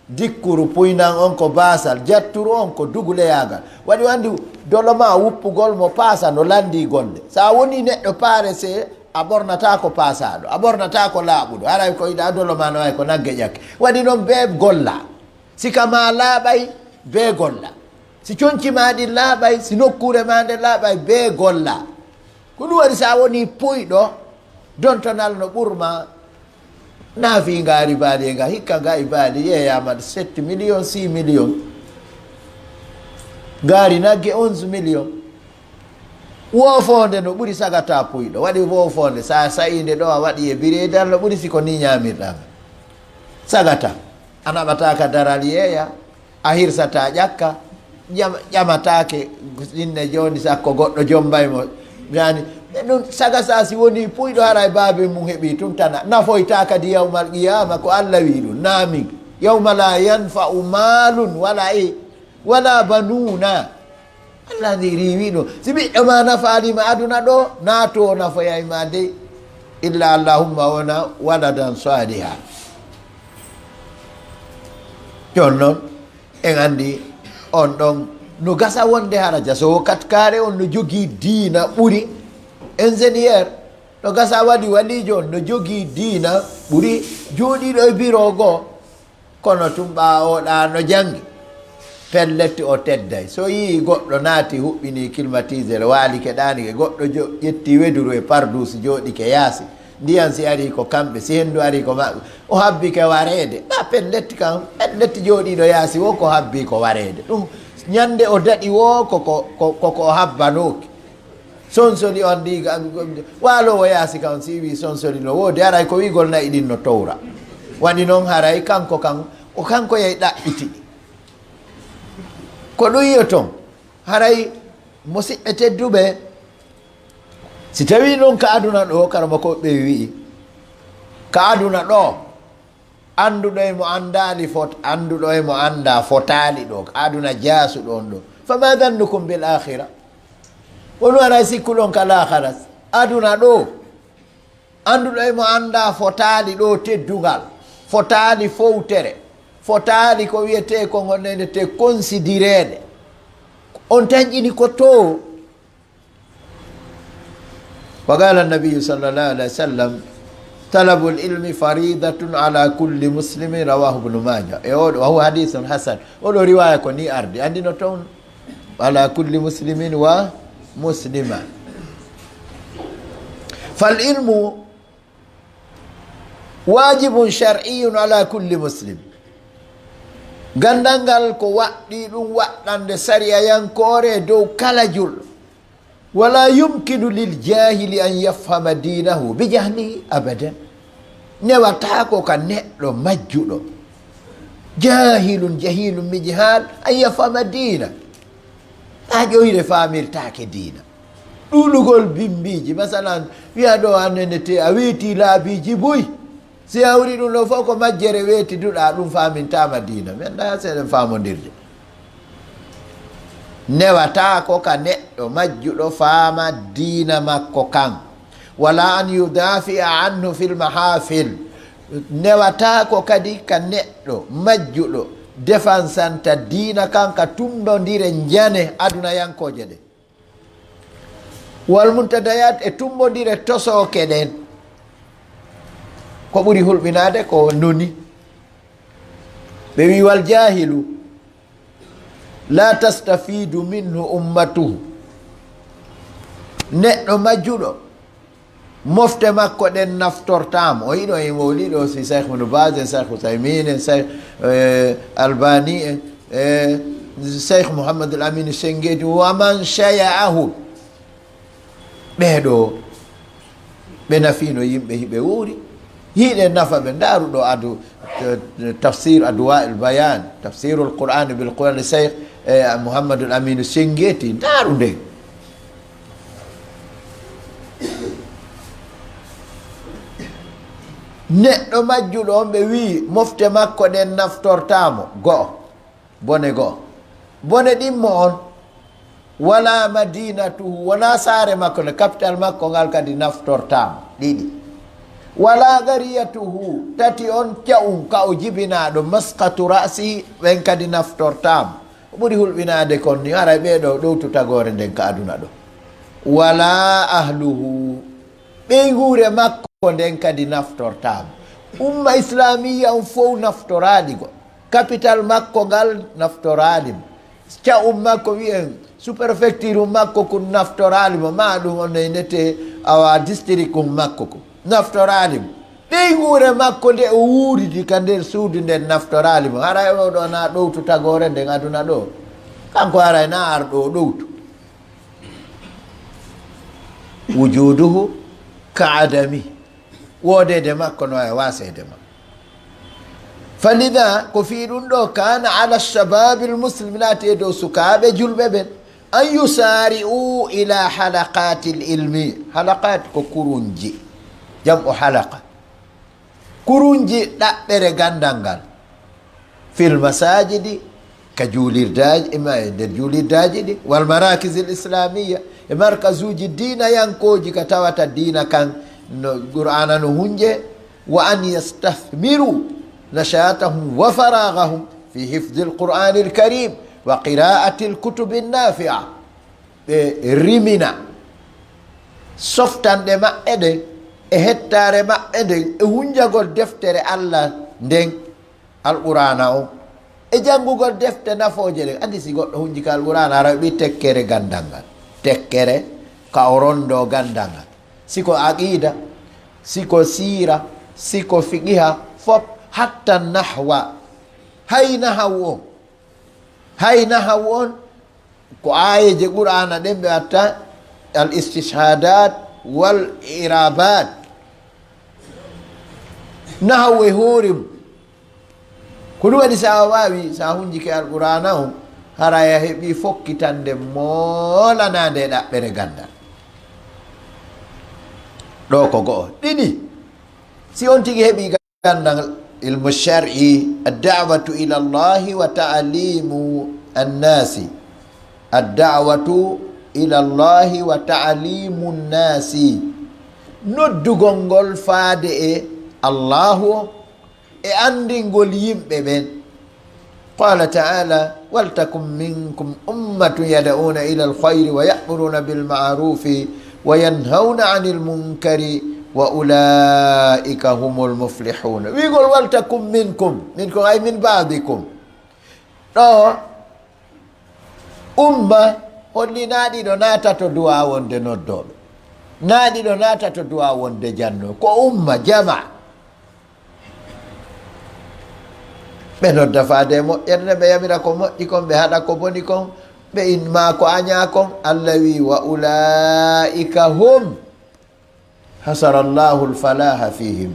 dikkuru puyndan on ko baasal, jatturu on ko duguleyaagal. Waɗi wandi dolo ma wuppugol mo paasa no landi golle. Sa woni neɗɗo paare se a ɓornata ko paasaɗo, a ɓornata ko laaɓuɗo. Haray ko yiɗa dolo ma no way ko nagge ƴakke. Waɗi noon bee golla. Si ka ma laaɓay, bee golla. Si conci ma ɗin laaɓay, si nokkuure ma nde laaɓay, bee golla. Ko ɗum waɗi, so a wonii puyɗo, dontonal no ɓurma. Naafi ngaari baali e nga, hikka nga e baali yeeyaama sept millions, six millions. Ngaari nagge, onze millions. Woofoonde no ɓuri sagata puyɗo. Waɗi woofoonde, so a sa'ii nde ɗo, a waɗi e bireedal, no ɓuri si ko ni ñaamirɗaa nga. Sagata, a naɓataa ka daral yeeya, a hirsataa ƴakka, ƴam-, ƴamataake inne jooni, sakko goɗɗo jommbay mo. Yani, e ɗum saga sa si wonii puyɗo, haray baabe mum heɓii tun tana. Nafoytaa kadi yawmal qiyaama, ko Alla wi'i ɗum, naa min. Yawma laa yanfa'u maalun wala e, wala banuuna. Alla ni riiwi ɗum. Si ɓiɗɗo ma nafaali ma aduna ɗo, naa to o nafoyay ma dey. Illa Allahumma wona waladan saaliha. Jooni noon, en anndi on ɗon no gasa wonde haraja. So katkaare on no jogii diina ɓuri ingénieur, no gasa waɗi waliijo on no jogii diina ɓuri jooɗiiɗo e biro goo. Kono tun ɓaawo ɗa no janngi, pellet o tedday. So yii goɗɗo naati, huɓɓini climatiseur, waali ke ɗaani ke, goɗɗo jo-, ƴetti weduru e pardus, jooɗi ke yaasi. Ndiyan si ari ko kamɓe, si henndu ari ko maɓɓe, o habbi ke wareede. Ɗa pellet kan, pellet jooɗiiɗo yaasi wo ko habbi ko wareede. Ɗum ñande o daɗi wo ko, ko, ko, ko, ko o habbanooki. Sonsoli on ndi ga-, waaloowo yaasi kan, si wii sonsoli no woodi, haray ko wiigol na'i ɗin no towra. Waɗi noon haray kanko kan, o kanko yey ɗaɓɓiti. Ko ɗum yo ton. Haray musiɓɓe tedduɓe, si tawii noon ka aduna ɗo, karamokooɓe wi'i, ka aduna ɗo, annduɗo e mo anndaali fot-, annduɗo e mo anndaa fotaali ɗo, aduna jaasuɗo on ɗo. Fama dhannukum bil akhira? Wonu haray sikkuɗon ka laakhara? Aduna ɗo, annduɗo e mo anndaa fotaali ɗo teddungal, fotaali fowtere, fotaali ko wiyetee ko ngonɗen te considereede. On tanƴini ko to. Wa qala an-nabiyyu sallallahu alayhi wa sallam, "Talabul ilmi faridatun ala kulli muslimin," rawahu Ibnu Maaja. E oɗo, wa huwa hadithun hasan. Oɗo riwaya ko ni ardi. Anndi no toon? Ala kulli muslimin wa muslima. Fal ilmu wajibun shar'iyyun ala kulli muslim. Ganndal ngal ko waɗɗii ɗum waɗɗande sariyayankoore dow kala julɗo. Wala yumkinu lil jaahili an yafhama diinahu bi jahlihi abadan. Newataako ka neɗɗo majjuɗo, jaahilun, jahiilun, miji haal, an yafhama diina. Haa ƴoyre faamirtaake diina. Ɗuuɗugol bimmbiiji, masalan, wiya ɗo annene te a weetii laabiiji buy. Si hawri ɗum ɗo fof ko majjere weeti duɗa, ɗum faamintaama diina. Mi anndaa si eɗen faamondirde. Newataako ka neɗɗo majjuɗo faama diina makko kan. Wala an yudafi'a anhu fil mahafil. Newataako kadi ka neɗɗo majjuɗo defansanta diina kan ka tummbondire njane adunayankooje ɗe. Wal muntadayat, e tummbondire tosooke ɗen. Ko ɓuri hulɓinaade ko noni. Ɓe wi, "Wal jaahilu la tastafidu minhu ummatuhu." Neɗɗo majjuɗo, mofte makko ɗen naftortaamo. O yiɗo en wowliɗo si Cheikh Ibn Baz en, Cheikh Uthaymin en, Cheikh, eh, Albani en, eh, Cheikh Mouhamadul Aminu Sengeti, wa man shaya'ahu. Ɓeeɗo, ɓe nafiino yimɓe, hiɓe wuuri. Hiɗen nafa ɓe. Ndaaru ɗo adu, eh, tafsir Adwa'il Bayan, tafsirul Qur'an bil Qur'an, Cheikh, eh, Mouhamadul Aminu Sengeti. Ndaaru nde. Neɗɗo majjuɗo on, ɓe wi'i, mofte makko ɗen naftortaamo. Go'o. Bone go'o. Bone ɗimmo on. Wala madinatuhu, wala saare makko nde, capital makko ngal kadi naftortaama. Ɗiɗi. Wala qariyatuhu, tati on, ca'um ka o jibinaaɗo, masqatu ra'si, ɓen kadi naftortaama. O ɓuri hulɓinaade kon ni, haray ɓee ɗoo ɗowtu tagoore nden ka aduna ɗoo. Wala ahluhu, ɓeynguure makko nden kadi naftortaama. Umma islamiya on fow naftoraali go. Capital makko ngal naftoraali mo. Ca'um makko wi'en, sous-préfecture makko kun naftoraali mo, ma ɗum on e nete awa district kun makko kun. Naftoraali mo. Ɓeynguure makko nde o wuuridi ka nder suudu nden naftoraali mo. Haray o ɗoo na ɗowtu tagoore nden aduna ɗoo. Kanko haray na arɗo o ɗowtu. Wujuduhu ka adami. Woodeede makko no e waaseede makko. Falida, ko fii ɗum ɗoo, kana ala shababil muslim, naati e dow sukaaɓe julɓe ɓen, an yusari'u ila halaqatil ilmi. Halaqat ko kurunji, jam'u halaqa. Kurunji ɗaɓɓere ganndal ngal. Fil masajidi, ka juulirdaaji, ima e nder juulirdaaji ɗi, wal marakizil islamiyya, e markazuuji diinayankooji ka tawata diina kan no Qur'aana no hunje, wa an yastathmiru nashatahum wa faraghahum fi hifdil Qur'anil Karim wa qira'atil kutubin nafi'a. Ɓe rimina softanɗe maɓɓe ɗen e hettaare maɓɓe nden e hunjagol deftere Allah nden, Alqur'aana on, e janngugol defte nafooje ɗen. Anndi si goɗɗo hunji ka Alqur'aana, hara ɓi tekkere ganndal ngal, tekkere ka o ronndoo ganndal ngal. Si ko aqiida, si ko siira, si ko fiqiha, fop, hatta nahwa. Hay nahawu on, hay nahawu on, ko aayeeje Qur'aana ɗen ɓe watta al istishhadat wal irabat. Nahawu e hoore mum. Ko ɗum waɗi, si a waawi, si a hunjike Alqur'aana on, hara a heɓi fokkitande moolanaande e ɗaɓɓere ganndal. Ɗoo ko go'o. Ɗiɗi, si on tigi heɓi ganndal ilmu shar'i, ad-da'watu ila Allahi wa ta'limu an-nasi. Ad-da'watu ila Allahi wa ta'limu an-nasi. Noddugol ngol faade e Allahu o, e anndingol yimɓe ɓen. Qala ta'ala, "Waltakun minkum ummatun yad'una ila al-khayri wa ya'muruna bil ma'rufi wa yanhawna 'anil munkari wa ulaika humul muflihun." Wiigol, "Waltakun minkum." Minkum ay min ba'dikum. Ɗoo, umma, holli na ɗiɗo naata to du'a wonde noddooɓe. Na ɗiɗo naata to du'a wonde jannoo. Ko umma, jama. Ɓe nodda faade e moƴƴere nde, ɓe yamira ko moƴƴi kon, ɓe haɗa ko boni kon, ɓe in maa ko añaa kon. Allah wi, "Wa ulaa'ika hum hasara Allahu al-falaha fihim."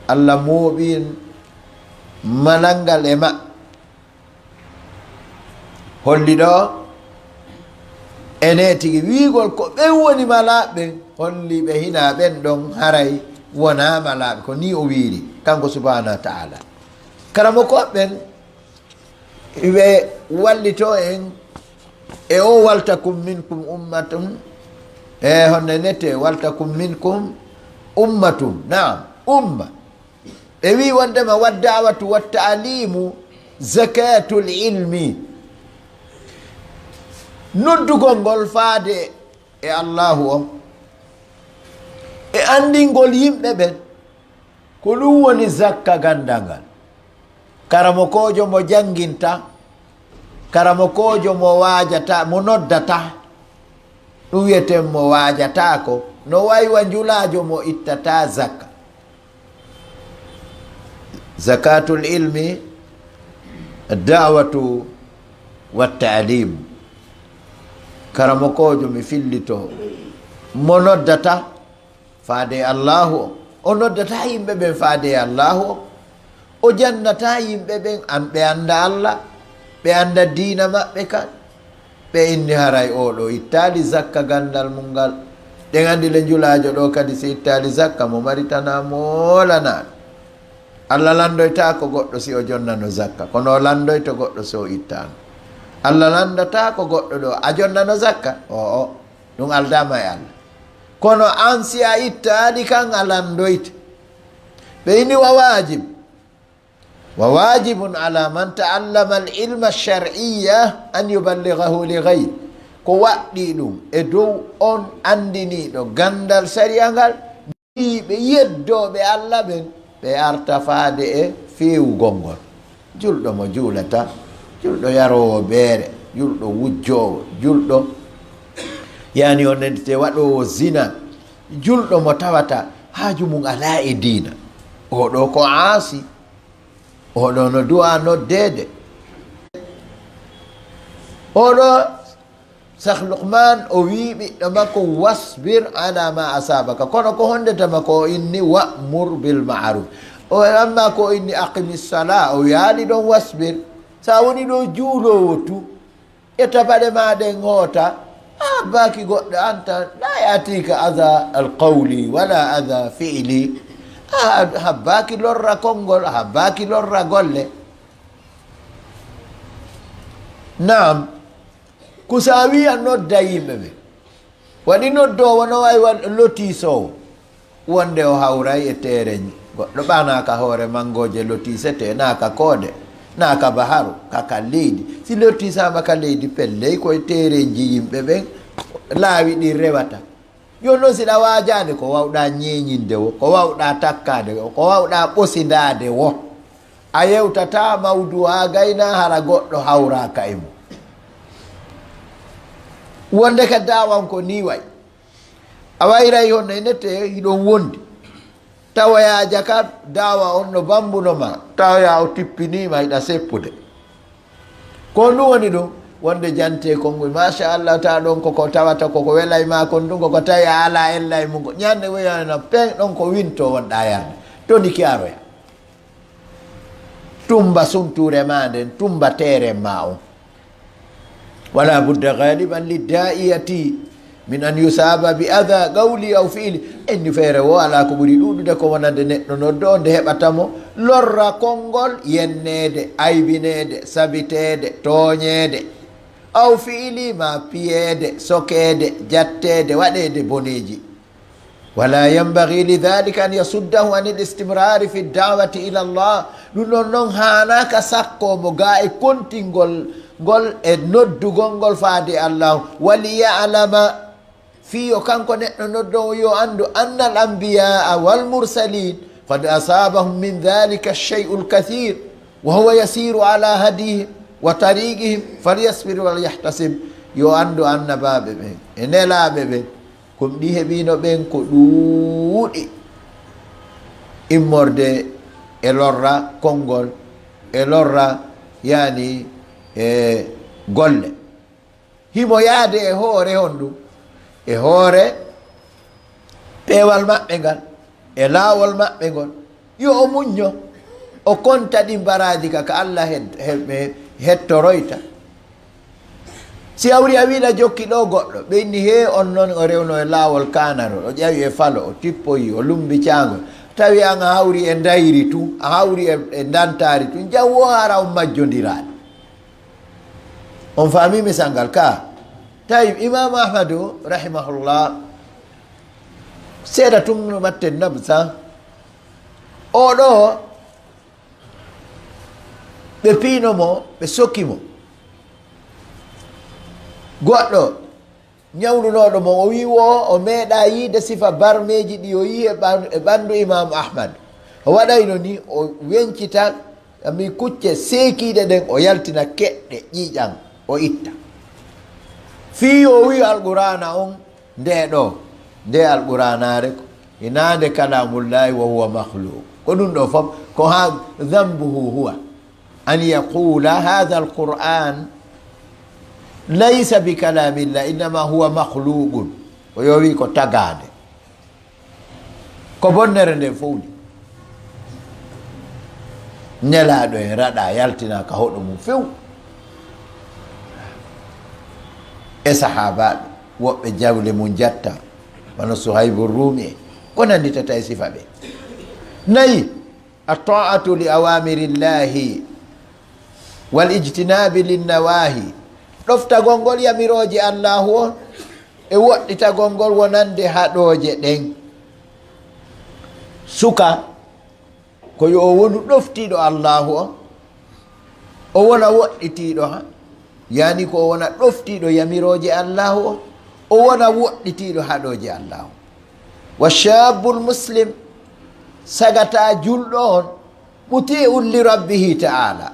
Allah mooɓi malal ngal e maɓɓe. Holli ɗoo ene tigi wiigol ko ɓen woni malaaɓe ɓen, holli ɓe hinaa ɓen ɗon haray wonaa malaaɓe. Ko nii o wiiri, kanko subhaanahu wa ta'ala. Karamokooɓe ɓen, ɓe wallitoo en e o, "Waltakun minkum ummatun." E honno nete, "Waltakun minkum ummatun." Naam, umma. Ɓe wi wondema, "Wa da'watu wa ta'limu zakatul ilmi." Noddugol ngol faade e Allahu on, e anndingol yimɓe ɓen, ko ɗum woni zakka ganndal ngal. Karamokoojo mo jannginta, karamokoojo mo waajata, mo noddata, ɗum wiyeten mo waajataako, no wayi wa njulaajo mo ittata zakka. Zakatul ilmi, da'watu wa ta'lim. Karamokoojo mi fillito, mo noddata faade e Allahu o. O noddata yimɓe ɓen faade e Allahu o. O jannata yimɓe ɓen, an ɓe annda Allah, ɓe annda diina maɓɓe kan. Ɓe inni haray oo ɗoo ittaali zakka ganndal mum ngal. Ɗen anndi le njulaajo ɗoo kadi si ittaali zakka mo maritanaa moolanaa. Allah lanndoytaako goɗɗo si o jonnano zakka, kono o lanndoyto goɗɗo si o ittaano. Allah lanndataako goɗɗo ɗo, a jonnano zakka? O'o, ɗum aldaama e Allah. Kono aan si a ittaali kan a lanndoyte. Ɓe inni wa waajib. Wa waajibun ala man ta'allama al-ilma ash-shar'iyya an yuballighahu li ghayri. Ko waɗɗii ɗum e dow on anndiniiɗo ganndal sariya ngal, ɓe yeddooɓe Allah ɓen, ɓe arta faade e feewugol ngol. Julɗo mo juulata, julɗo yaroowo beere, julɗo wujjoowo, julɗo, yani, on nde waɗoowo zina, julɗo mo tawata haaju mum alaa e diina. Oɗo ko aasi, oɗo no du'a noddeede. Oɗo Cheikh Luqman o wii ɓiɗɗo makko, "Wasbir ala ma asabaka." Kono ko honde tama ko o inni, "Wa'mur bil ma'ruf." O amma ko o inni, "Aqimi sala." O wiyaali ɗon, "Wasbir." Sa woni ɗo juuloowo tu, e tapaɗe ma ɗen hoota, a habbaaki goɗɗo anta, la yatika adha al qawli wala adha fi'li. A habbaaki lorra konngol, a habbaaki lorra golle. Naam. Ko sa wi'i a nodda yimɓe ɓe. Waɗi noddoowo no wayi wa-, lotiisoowo. Wonde o hawray e teereeji. Goɗɗo ɓa naaka hoore mangooje lotiisete, naaka koode, naaka baharu, ka, ka leydi. Si lotiisaama ka leydi, pelley koye teereeji yimɓe ɓen laawi ɗin rewata. Jooni noon, si ɗa waajaade, ko waawɗaa ñeeñinde wo, ko waawɗaa takkaade wo, ko waawɗaa ɓosindaade wo, a yewtataa mawdu haa gaynaa hara goɗɗo hawraaka e mum. Wonde ka daawan ko nii wayi. A wayray honno e nette hiɗon wondi. Tawoyaa jaka daawa on no bambuno ma. Tawoyaa o tippiniima hiɗa seppude. Ko ɗum woni ɗum, wonde jante konngol, machallah, ta ɗon koko tawata koko welay ma kon ɗum, koko tawi a alaa ella e mum. Ñande woyana pen ɗon ko winto wonɗa yarde. To ndi ki aroya. Tumba sunture ma nden, tumba teeren ma on. Wala budda galiban lidda'i yati min an yusaba bi adha qawli aw fi'li. Enni feere wo alaa ko ɓuri ɗuuɗude ko wonande neɗɗo noddo nde heɓata mo lorra konngol, yenneede, aybineede, sabiteede, tooñeede, aw fi'li ma piyeede, sokeede, jatteede, waɗeede boneeji. Wala yanbaghi li dhalika an yasuddahu an al-istimrari fi ad-da'wati ila Allah. Ɗum ɗon noon haanaka sakko mo ga e kontingol ngol e noddugol ngol faade Allah. Wali ya'lama, fii yo kanko neɗɗo noddowo yo anndu, anna al-anbiya'a wal mursalin qad asabahum min dhalika ash-shay'u al-kathir wa huwa yasiru ala hadihim wa tariqihim falyasbir wal yahtasib. Yo anndu annabaaɓe ɓen e nelaaɓe ɓen. Ko ɗi heɓino ɓen ko ɗuuɗi immorde e lorra konngol, e lorra, yani, e golle. Himo yaade e hoore honɗum? E hoore peewal maɓɓe ngal, e laawol maɓɓe ngol. Yo o muñño, o konta ɗin baraaji ka, ka Allah het-, he-, he-, hettoroyta. Si hawri a wiɗa jokki ɗo goɗɗo, ɓe inni, "Hee, on non o rewno e laawol kaanarol, o ƴawi e falo, o tippoyi, o lumbi caangol." Tawi an a hawri e ndayri tun, a hawri e, e ndantaari tun, jaw wo hara on majjondiraaɗo. On faami misal ngal ka? Tawi Imam Ahmadu, rahimahullah, seeɗa tun no watten nabsa. Oɗo, ɓe piino mo, ɓe soki mo. Goɗɗo ñawlunooɗo mo, o wi wo o meeɗa yiide sifa barmeeji ɗi o yi e ɓan-, e ɓanndu Imam Ahmad. O waɗayno ni, o wencita, ami kucce seekiiɗe ɗen, o yaltina keɗɗe ƴiiƴan, o itta. Fii o wi Alqur'aana on, nde ɗo, nde Alqur'aanaare ko, hinaande kalamullahi wa huwa makhluq. Ko ɗum ɗo fof, ko ha dhanbuhu huwa an yaqula hadha alquran laysa bi kalamillah, innama huwa makhluqun. O yowi ko tagaande. Ko bonnere nde fowni. Nelaaɗo en raɗa yaltina ka hoɗo mum few. E sahaabaaɓe, woɓɓe jawle mum jatta, wano Suhaybu Rumi en. Ko nanditata e sifa ɓe? Nayi, at-ta'atu li awamirillahi wal ijtinabi lin nawahi. ɗoftagol ngol yamirooje Allaahu on, e woɗɗitagol ngol wonande haɗooje ɗen. Suka, ko yo o wonu ɗoftiiɗo Allaahu on, o wona woɗɗitiiɗo ha, yani ko o wona ɗoftiiɗo yamirooje Allaahu on, o wona woɗɗitiiɗo haɗooje Allaahu. Wa shabbul muslim, sagata julɗo on, muti'un li rabbihi ta'ala,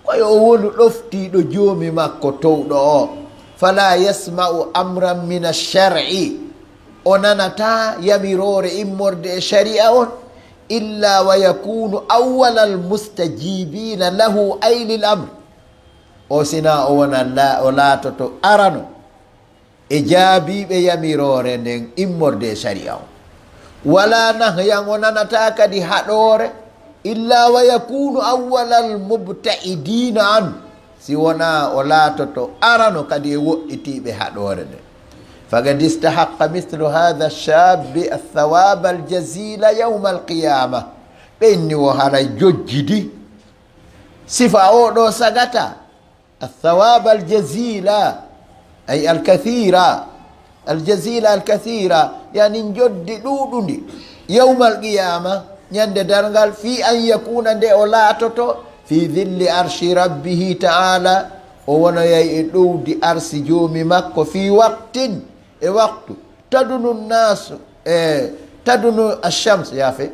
ko yo o wonu ɗoftiiɗo Joomi makko towɗo o, fala yasma'u amran min ash-shar'i, o nanataa yamiroore immorde e shari'a on, illa wa yakunu awwalal mustajibina lahu ay lil amr, o sina o wona la-, o laatoto arano e jaabiiɓe yamiroore nden immorde e shari'a on. Wala nahyan, o nanataa kadi haɗoore, illa wa yakunu awwalal mubta'idina an, si wonaa o laatoto arano kadi e woɗɗitiiɓe haɗoore nden. Faqad istahaqqa mithlu hadha ash-shabbi ath-thawaba al-jazila yawma al-qiyama. Ɓe inni wo haray jojjidi sifa o ɗo sagata. Ath-thawaba al-jazila, ay al-kathira. Al-jazila al-kathira, yani njoddi ɗuuɗundi. Yawma al-qiyama, ñande darngal, fi an yakuna, nde o laatoto, fi dhilli arshi rabbihi ta'ala, o wonoyay e ɗowdi arsi Joomi makko, fi waqtin, e waqtu, tadunu nnasu, e, tadunu ash-shams, yaafe,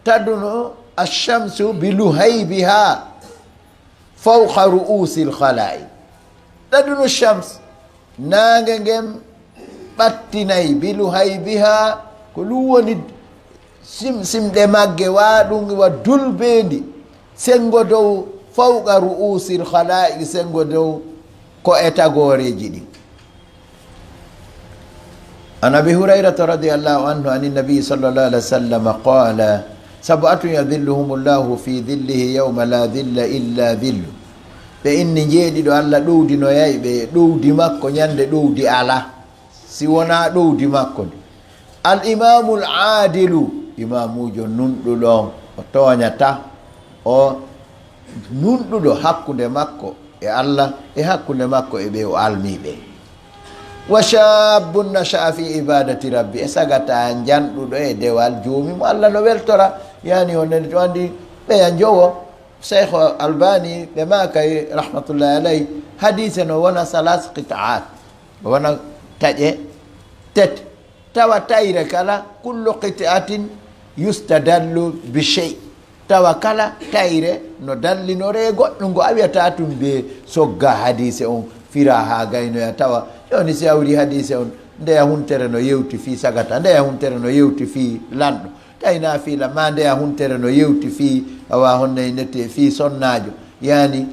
tadunu ash-shamsu bi luhaybiha fawqa ru'usil khala'iq. Tadunu shams, naange ngen ɓattinay, bi luhaybiha, ko ɗum woni sim-, simɗe magge, wa ɗum wa dulbeendi, senngo dow, fawqa ru'usil khala'iq, senngo dow ko e tagooreeji ɗin. An Abi Hurayrata radiyallahu anhu an Nabi sallallahu alaihi wasallam qala, sab'atun yadhilluhumullahu fi dhillihi yawma la dhilla illa dhillu. Ɓe inni njeeɗiɗo, Allah ɗowdinoyay ɓe e ɗowdi makko ñande ɗowdi ala, si wonaa ɗowdi makko ndi. Al imamul aadilu, imamuujo nunɗuɗo, o tooñata, o nunɗuɗo hakkunde makko e Allah, e hakkunde makko e ɓe o almi ɓe. Wa shabbun nasha'a fi ibadati rabbi, e sagata njanɗuɗo e dewal Joomi mo, Allah no weltora. Yani on nani to andi ɓeya njowo, Cheikh Albani ɓe maakay rahmatullahi alayhi, hadise no wona salas qita'at, wona taƴe tete. Tawa tayre kala, kullu qit'atin yustadallu bi shay. Tawa kala tayre no dallinore goɗɗum ngo, a wiyata tun be sogga hadise on, fira ha gaynoya. Tawa joni si a wuri hadise on, ndeya huntere no yewti fii sagata, ndeya huntere no yewti fii lanɗo. Tawi na fii la, ma ndeya huntere no yewti fii awa honno e nete fii sonnaajo. Yani,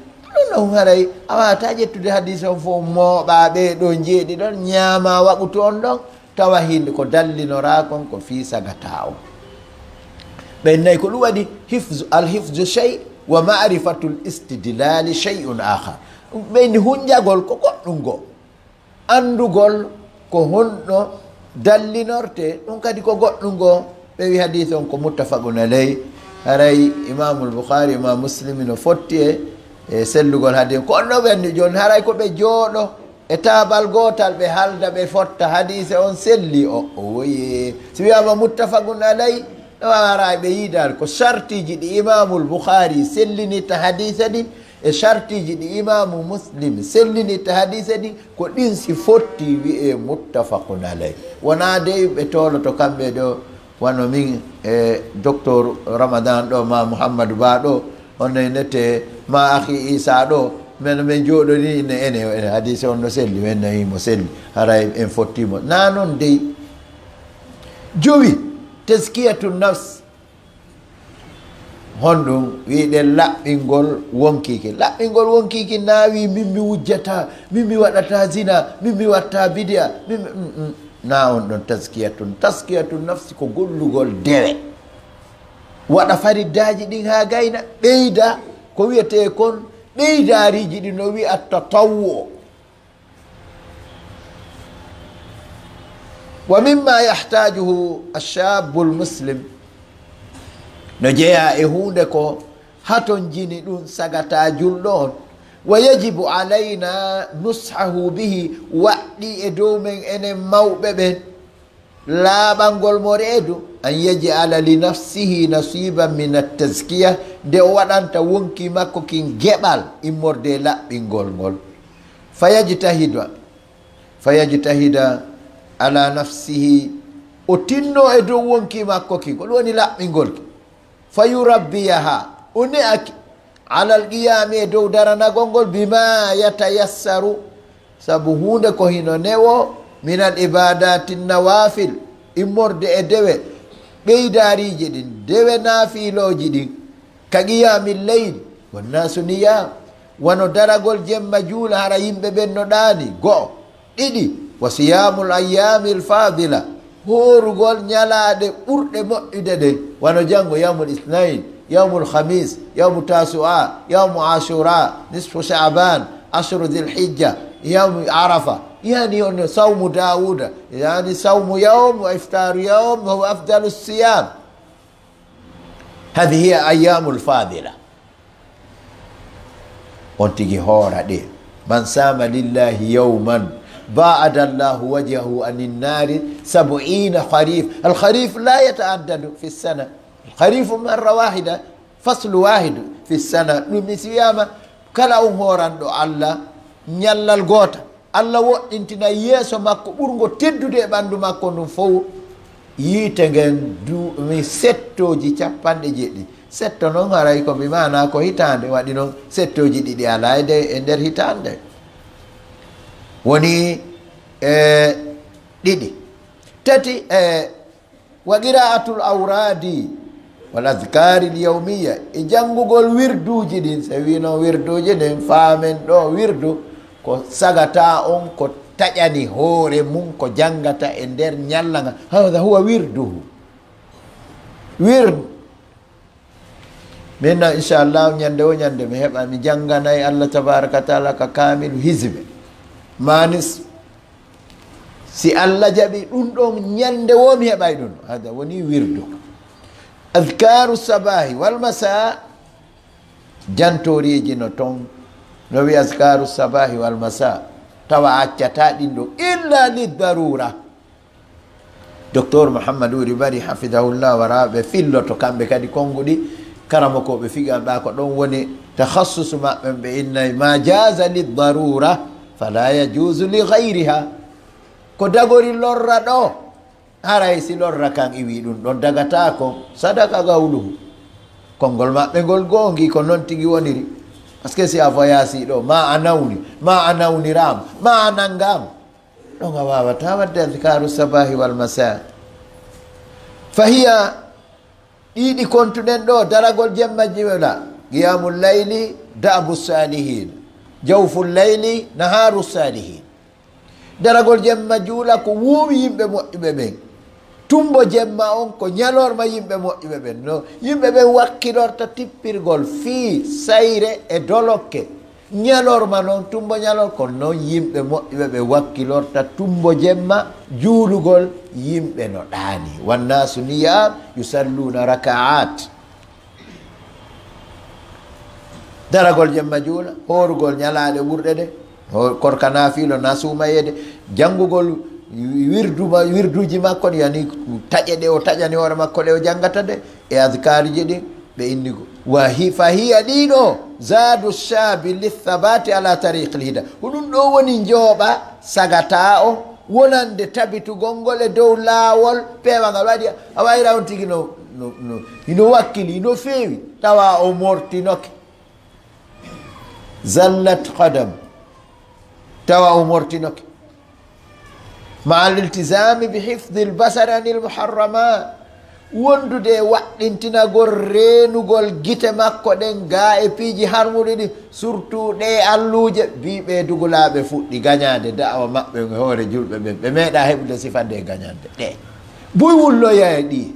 ɗum ɗon haray a wata ƴettude hadise on fof mooɓa ɓe ɗo njeeɗi ɗon, ñaama waɓutu on ɗon. Tawa hinde ko dallinora kon ko fii sagata on. Ɓen nayi ko ɗum waɗi hifzu, al hifzu shay wa ma'rifatul istidlali shay'un akhar. Ɓen hunjagol ko goɗɗum go. Andugol ko honno dallinorte, ɗum kadi ko goɗɗum go. Ɓe wi hadith on ko muttafaqun alayh. Haray Imamul Bukhari, Imam Muslim no fotti e, e sellugol hadith on. Ko on no ɓe anndi jooni, haray ko ɓe jooɗo e taabal gootal, ɓe halda, ɓe fotta, hadiise on selli, o, o woye. Si wiyaama muttafaqun alay, ɗo ara ɓe yiidaali ko sartiiji ɗi Imaamul Bukhari sellinitta hadiise ɗin, e sartiiji ɗi Imaamu Muslim sellinitta hadiise ɗin, ko ɗin si fotti wi'ee muttafaqun alay. Wonaa dey ɓe tooloto kamɓe ɗo, wano min e Docteur Ramadan ɗo, ma Mouhamadou Ba ɗo, on ne nete, ma Akhi Isa ɗo, men, men jooɗoni ne ene, ene hadiise on no selli, men nayi mo selli, haray en fottimo. Na non dey. Jowi, tazkiyatu nafs. Honɗum wi'ɗen laɓɓingol wonkiki? Laɓɓingol wonkiki na wi min mi wujjata, min mi waɗata zina, min mi watta bidiya, min mi, mm, mm. Na on ɗon taskiyatun. Taskiyatun nafsi ko gollugol dewe. Waɗa fariddaaji ɗin haa gayna, ɓeyda ko wi'etee kon, ɓeydaariiji ɗi no wi'a tatawwu. Wa mimma yahtajuhu ashabbul muslim, no jeyaa e huunde ko hatonjini ɗum sagata julɗo on, Wa yajibu alayna nushahu bihi, waɗɗi e dow men enen mawɓe ɓen, laaɓangol mo reedu, an yaj'ala li nafsihi nasiban min at-tazkiya, nde o waɗanta wonkii makko kin geɓal immorde e laɓɓingol ngol. Fa yajtahida, fa yajtahida ala nafsihi, o tinno e dow wonkii makko kin, ko ɗum woni laɓɓingol kin. Fa yurabbiyaha, o ne'aki, alal qiyami, e dow daranagol ngol, bima yatayassaru, sabu huunde ko hino newo, minal ibadati nawafil, immorde e dewe ɓeydaariiji ɗin, dewe naafilooji ɗin, ka qiyamil layl, wannasu niyam, wano daragol jemma juula, hara yimɓe ɓen no ɗaani, go'o. Ɗiɗi, wa siyamul ayyamil fadila, hoorugol ñalaaɗe ɓurɗe moƴƴude ɗen, wano janngo yawmul isnain, yawmul khamis, yawmu tasu'a, yawmu ashura, nisfu sha'ban, ashru dhil hijja, yawmu arafa, yani on sawmu Dawuda, yani sawmu yawm wa iftaru yawm wa huwa afdalu siyam. Hadhihi hiya ayyamul fadila. On tigi hoora ɗe. Man sama lillahi yawman ba'ada Allahu wajhahu anin nari sab'ina kharif. Al kharif la yata'addadu fi sana. Al kharifu marra wahida, faslu wahidu fi sana. Ɗum mi si wiyama kala on hooranɗo Allah ñallal goota. Allah woɗɗintina yeeso makko ɓurngo teddude e ɓanndu makko ndun fow, yiite ngen duumi settooji capanɗe jeeɗiɗi. Setto non haray ko bi maana ko hitaande, waɗi non settooji ɗiɗi alaa e de-, e nder hitaande. Woni e ɗiɗi. Tati, e Wa qira'atul awradi wal adhkaril yawmiya, e janngugol wirduuji ɗin. So wino wirduuji ɗin, faamen ɗo wirdu ko sagata on ko taƴani hoore mum, ko janngata e nder ñalla ngal. Hadha huwa wirduhu. Wird. Min na, inchallah, ñande o ñande mi heɓa, mi jannganay Allah tabaraka wa taala ka kaamilu hizbe. Manis, si Allah jaɓi ɗum ɗon ñande wo mi heɓay ɗum. Hada woni wirdu. Adhkaru sabahi wal masa, jantoriiji no ton. No wi adhkaru sabahi wal masa, tawa a accata ɗin ɗon illa li darura. Docteur Mouhammad Wuri Bari, hafidahullah, wara ɓe filloto kamɓe kadi konnguɗi, karamokooɓe fiqi an ɓa ko ɗon woni takhassusu maɓɓe, ɓe innay ma jaza li darura fala yajuzu li ghayriha. Ko dagori lorra ɗo, haray si lorra kan iwi ɗum ɗon dagata ko sadaka gawluhu. Konngol maɓɓe ngol goongi ko non tigi woniri. Parce que si a voyasi ɗo, ma a nawni, ma a nawnirama, ma a nangama. Ɗon a wawata wadde adhkaru sabahi wal masa. Fahiya ɗiɗi kontuɗen ɗo, daragol jemma jiwla, qiyamul layli, da'bu salihin, jawful layli, naharu salihin. Daragol jemma juula ko wowi yimɓe moƴƴuɓe ɓen. Tumbo jemma on ko ñalorma yimɓe moƴƴuɓe ɓen. No yimɓe ɓen wakkilorta tippirgol fii sayre e dolokke. Ñalorma noon, tumbo ñalor, ko noon yimɓe moƴƴuɓe ɓe wakkilorta tumbo jemma juulugol yimɓe no ɗaani. Wannaasu niyaam yusalluna rakaat. Daragol jemma juula, hoorugol ñalaaɗe ɓurɗe ɗe, ho-, korka naafiilo na suumayeede, janngugol wirdu ma-, wirduuji makko ɗi, yani taƴe ɗe o taƴani hoore makko ɗe o janngata ɗe, e adkaariji ɗin, ɓe inni ko. Wa hi-, fa hiya ɗiɗo, zaadu shaabi lithabaati ala tariqil hida. Ko ɗum ɗo woni njooɓa sagata o, wonande tabitugol ngol e dow laawol peewangal. Waɗi a wayra on tigi no, no, no, hino wakkili, hino feewi, tawa o mortinoke. Zallat qadam, tawa o mortinoke. Ma al iltizami bi hifdil basari anil muharramat, wondude e waɗɗintinagol reenugol gite makko ɗen gaa e piiji harmuɗi ɗi, surtout ɗe alluuje, bi ɓe dugulaaɓe fuɗɗi gañaade da'awa maɓɓe e hoore julɓe ɓen, ɓe meeɗa heɓude sifa nde gañande ɗe. Buy wulloya e ɗi.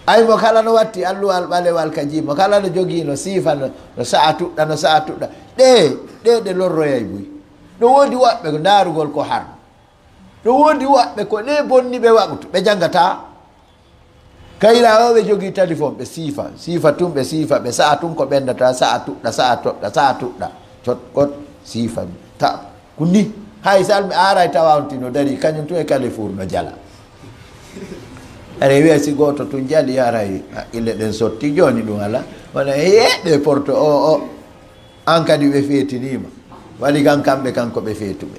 Ay mo kala no watti alluwal ɓalewal ka jii, mo kala no jogii no siifa, no, no sa'a tuɗɗa, no sa'a tuɗɗa. Ɗe, ɗe, ɗe lorroyay buy. No woodi woɓɓe ko ndaarugol ko har. No woodi woɓɓe ko ɗe bonni ɓe waɓutu, ɓe janngata. Kayra o ɓe jogii téléphone, ɓe siifa, siifa tun, ɓe siifa, ɓe sa'a tun ko ɓendata, sa'a tuɗɗa, sa'a toɗɗa, sa'a tuɗɗa, coɗ, koɗ, siifa, ta, ko ni, hay salmi aaray tawa on tino dari, kañum tun e Carrefour no jala. Aray wiya si gooto tun jali, aray haqqille ɗen sotti, jooni ɗum ala, wona e ɓe porto o, o. An kadi ɓe feetiniima. Waɗi kan kamɓe kan ko ɓe feetuɓe.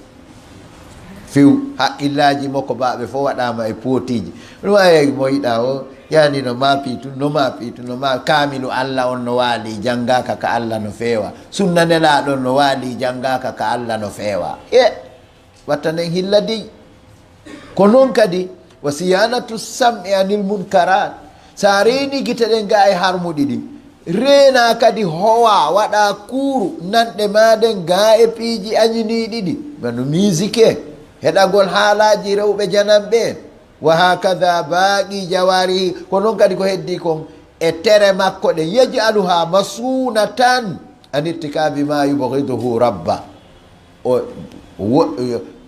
Few, haqqillaaji makko baaɓe fof waɗaama e pootiiji. Ɗum waye mo yiɗa o, yani no maapi tun, no maapi tun, no ma-, kaamilu Alla on no waali, janngaaka ka Alla no feewa. Sunna Nelaaɗo on no waali, janngaaka ka Alla no feewa. E, watta nden hilla dey. Ko noon kadi, wa siyanatu sam'i anil munkarat. So a reeni gite ɗen ga e harmuɗi ɗin, reena kadi howa, waɗa kuuru, nanɗe ma ɗen ga e piiji añiniiɗi ɗi, wano musique, heɗagol haalaaji rewɓe jananɓe en. Wa hakada baaqi jawarihi, ko noon kadi ko heddi kon e tere makko ɗen, yaj'aluha masunatan an irtikabi ma yubghiduhu rabba. O, o wo-,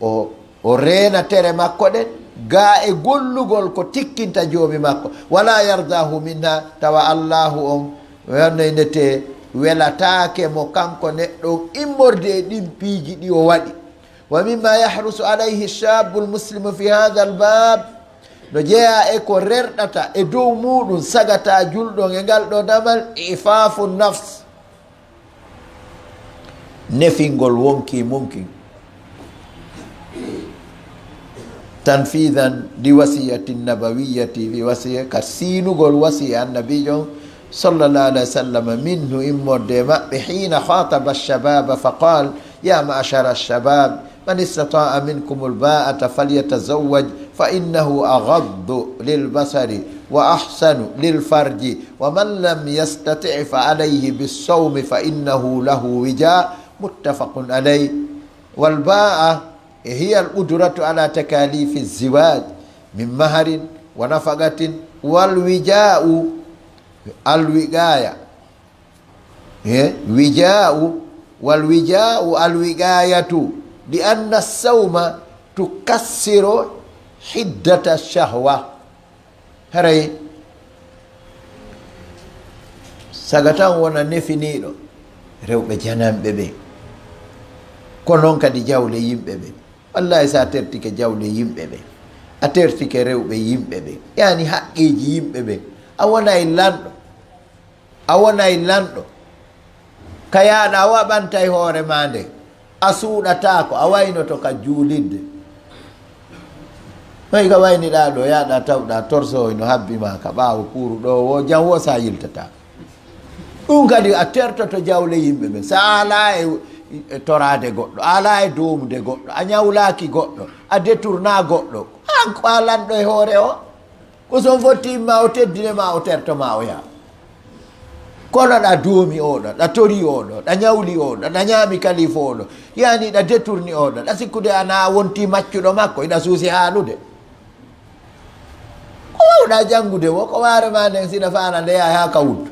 o, o reena tere makko ɗen, ga e gollugol ko tikkinta Joomi makko. Wala yardahu minha, tawa Allaahu on, wonno e nete, welataake mo kanko neɗɗo on immorde e ɗin piiji ɗi o waɗi. Wa mimma yahrusu alayhi shabu lmuslimu fi hadha albab, no jeyaa e ko rerɗata e dow muuɗum sagata julɗo on e ngal ɗo damal, ifafu nafs, nefingol wonki mum kin. Tanfidan li wasiyati nabawiyati, fi wasiya, ka siinugol wasiya annabiijo on, sallallahu alayhi wa sallam, minhu, immorde e maɓɓe, hina khataba shababa fa qal, ya ma'shara shabab, man istata'a minkum alba'ata falyatazawwaj, fa innahu aghaddu lilbasari wa ahsanu lilfarji, wa man lam yastati' fa alayhi bissawmi fa innahu lahu wija, muttafaqun alayh. Walba'a hiya al qudratu ala takalifi ziwaj min maharin wa nafaqatin, walwija'u alwiqaya. E, wija'u, walwija'u alwiqayatu, li anna sawma tukassiru hiddata shahwa. Haray, saga tan wona nefiniiɗo rewɓe jananɓe ɓen. Ko noon kadi jawle yimɓe ɓen. Wallahi, so a tertike jawle yimɓe ɓen, a tertike rewɓe yimɓe ɓen, yani haqqeeji yimɓe ɓen, a wonay lanɗo. A wonay lanɗo. Ka yaaɗa, a waɓantay hoore maa nden. A suuɗataako, a waynoto ka juulidde. Noy ka wayniɗaa ɗo, yaaɗa tawɗa torso no habbi maa ka ɓaawo kuuru ɗo, wo jam wo sa yiltata. Ɗum kadi a tertoto jawle yimɓe ɓen. Sa alaa e, e toraade goɗɗo, a alaa e doomude goɗɗo, a ñawlaaki goɗɗo, a détourna goɗɗo. An ko a lanɗo e hoore o. Ko so on fotti imma o teddine ma, o terto ma, o yaha. Kono ɗa doomi oɗo, ɗa tori oɗo, ɗa ñawli oɗo, ɗa ñaami kalifu oɗo, yani ɗa détourni oɗo, ɗa sikkude ana wonti maccuɗo makko, iɗa suusi haalude. Ko wawɗa janngude wo, ko waare ma nden sina faana nde yaha haa ka wuttu.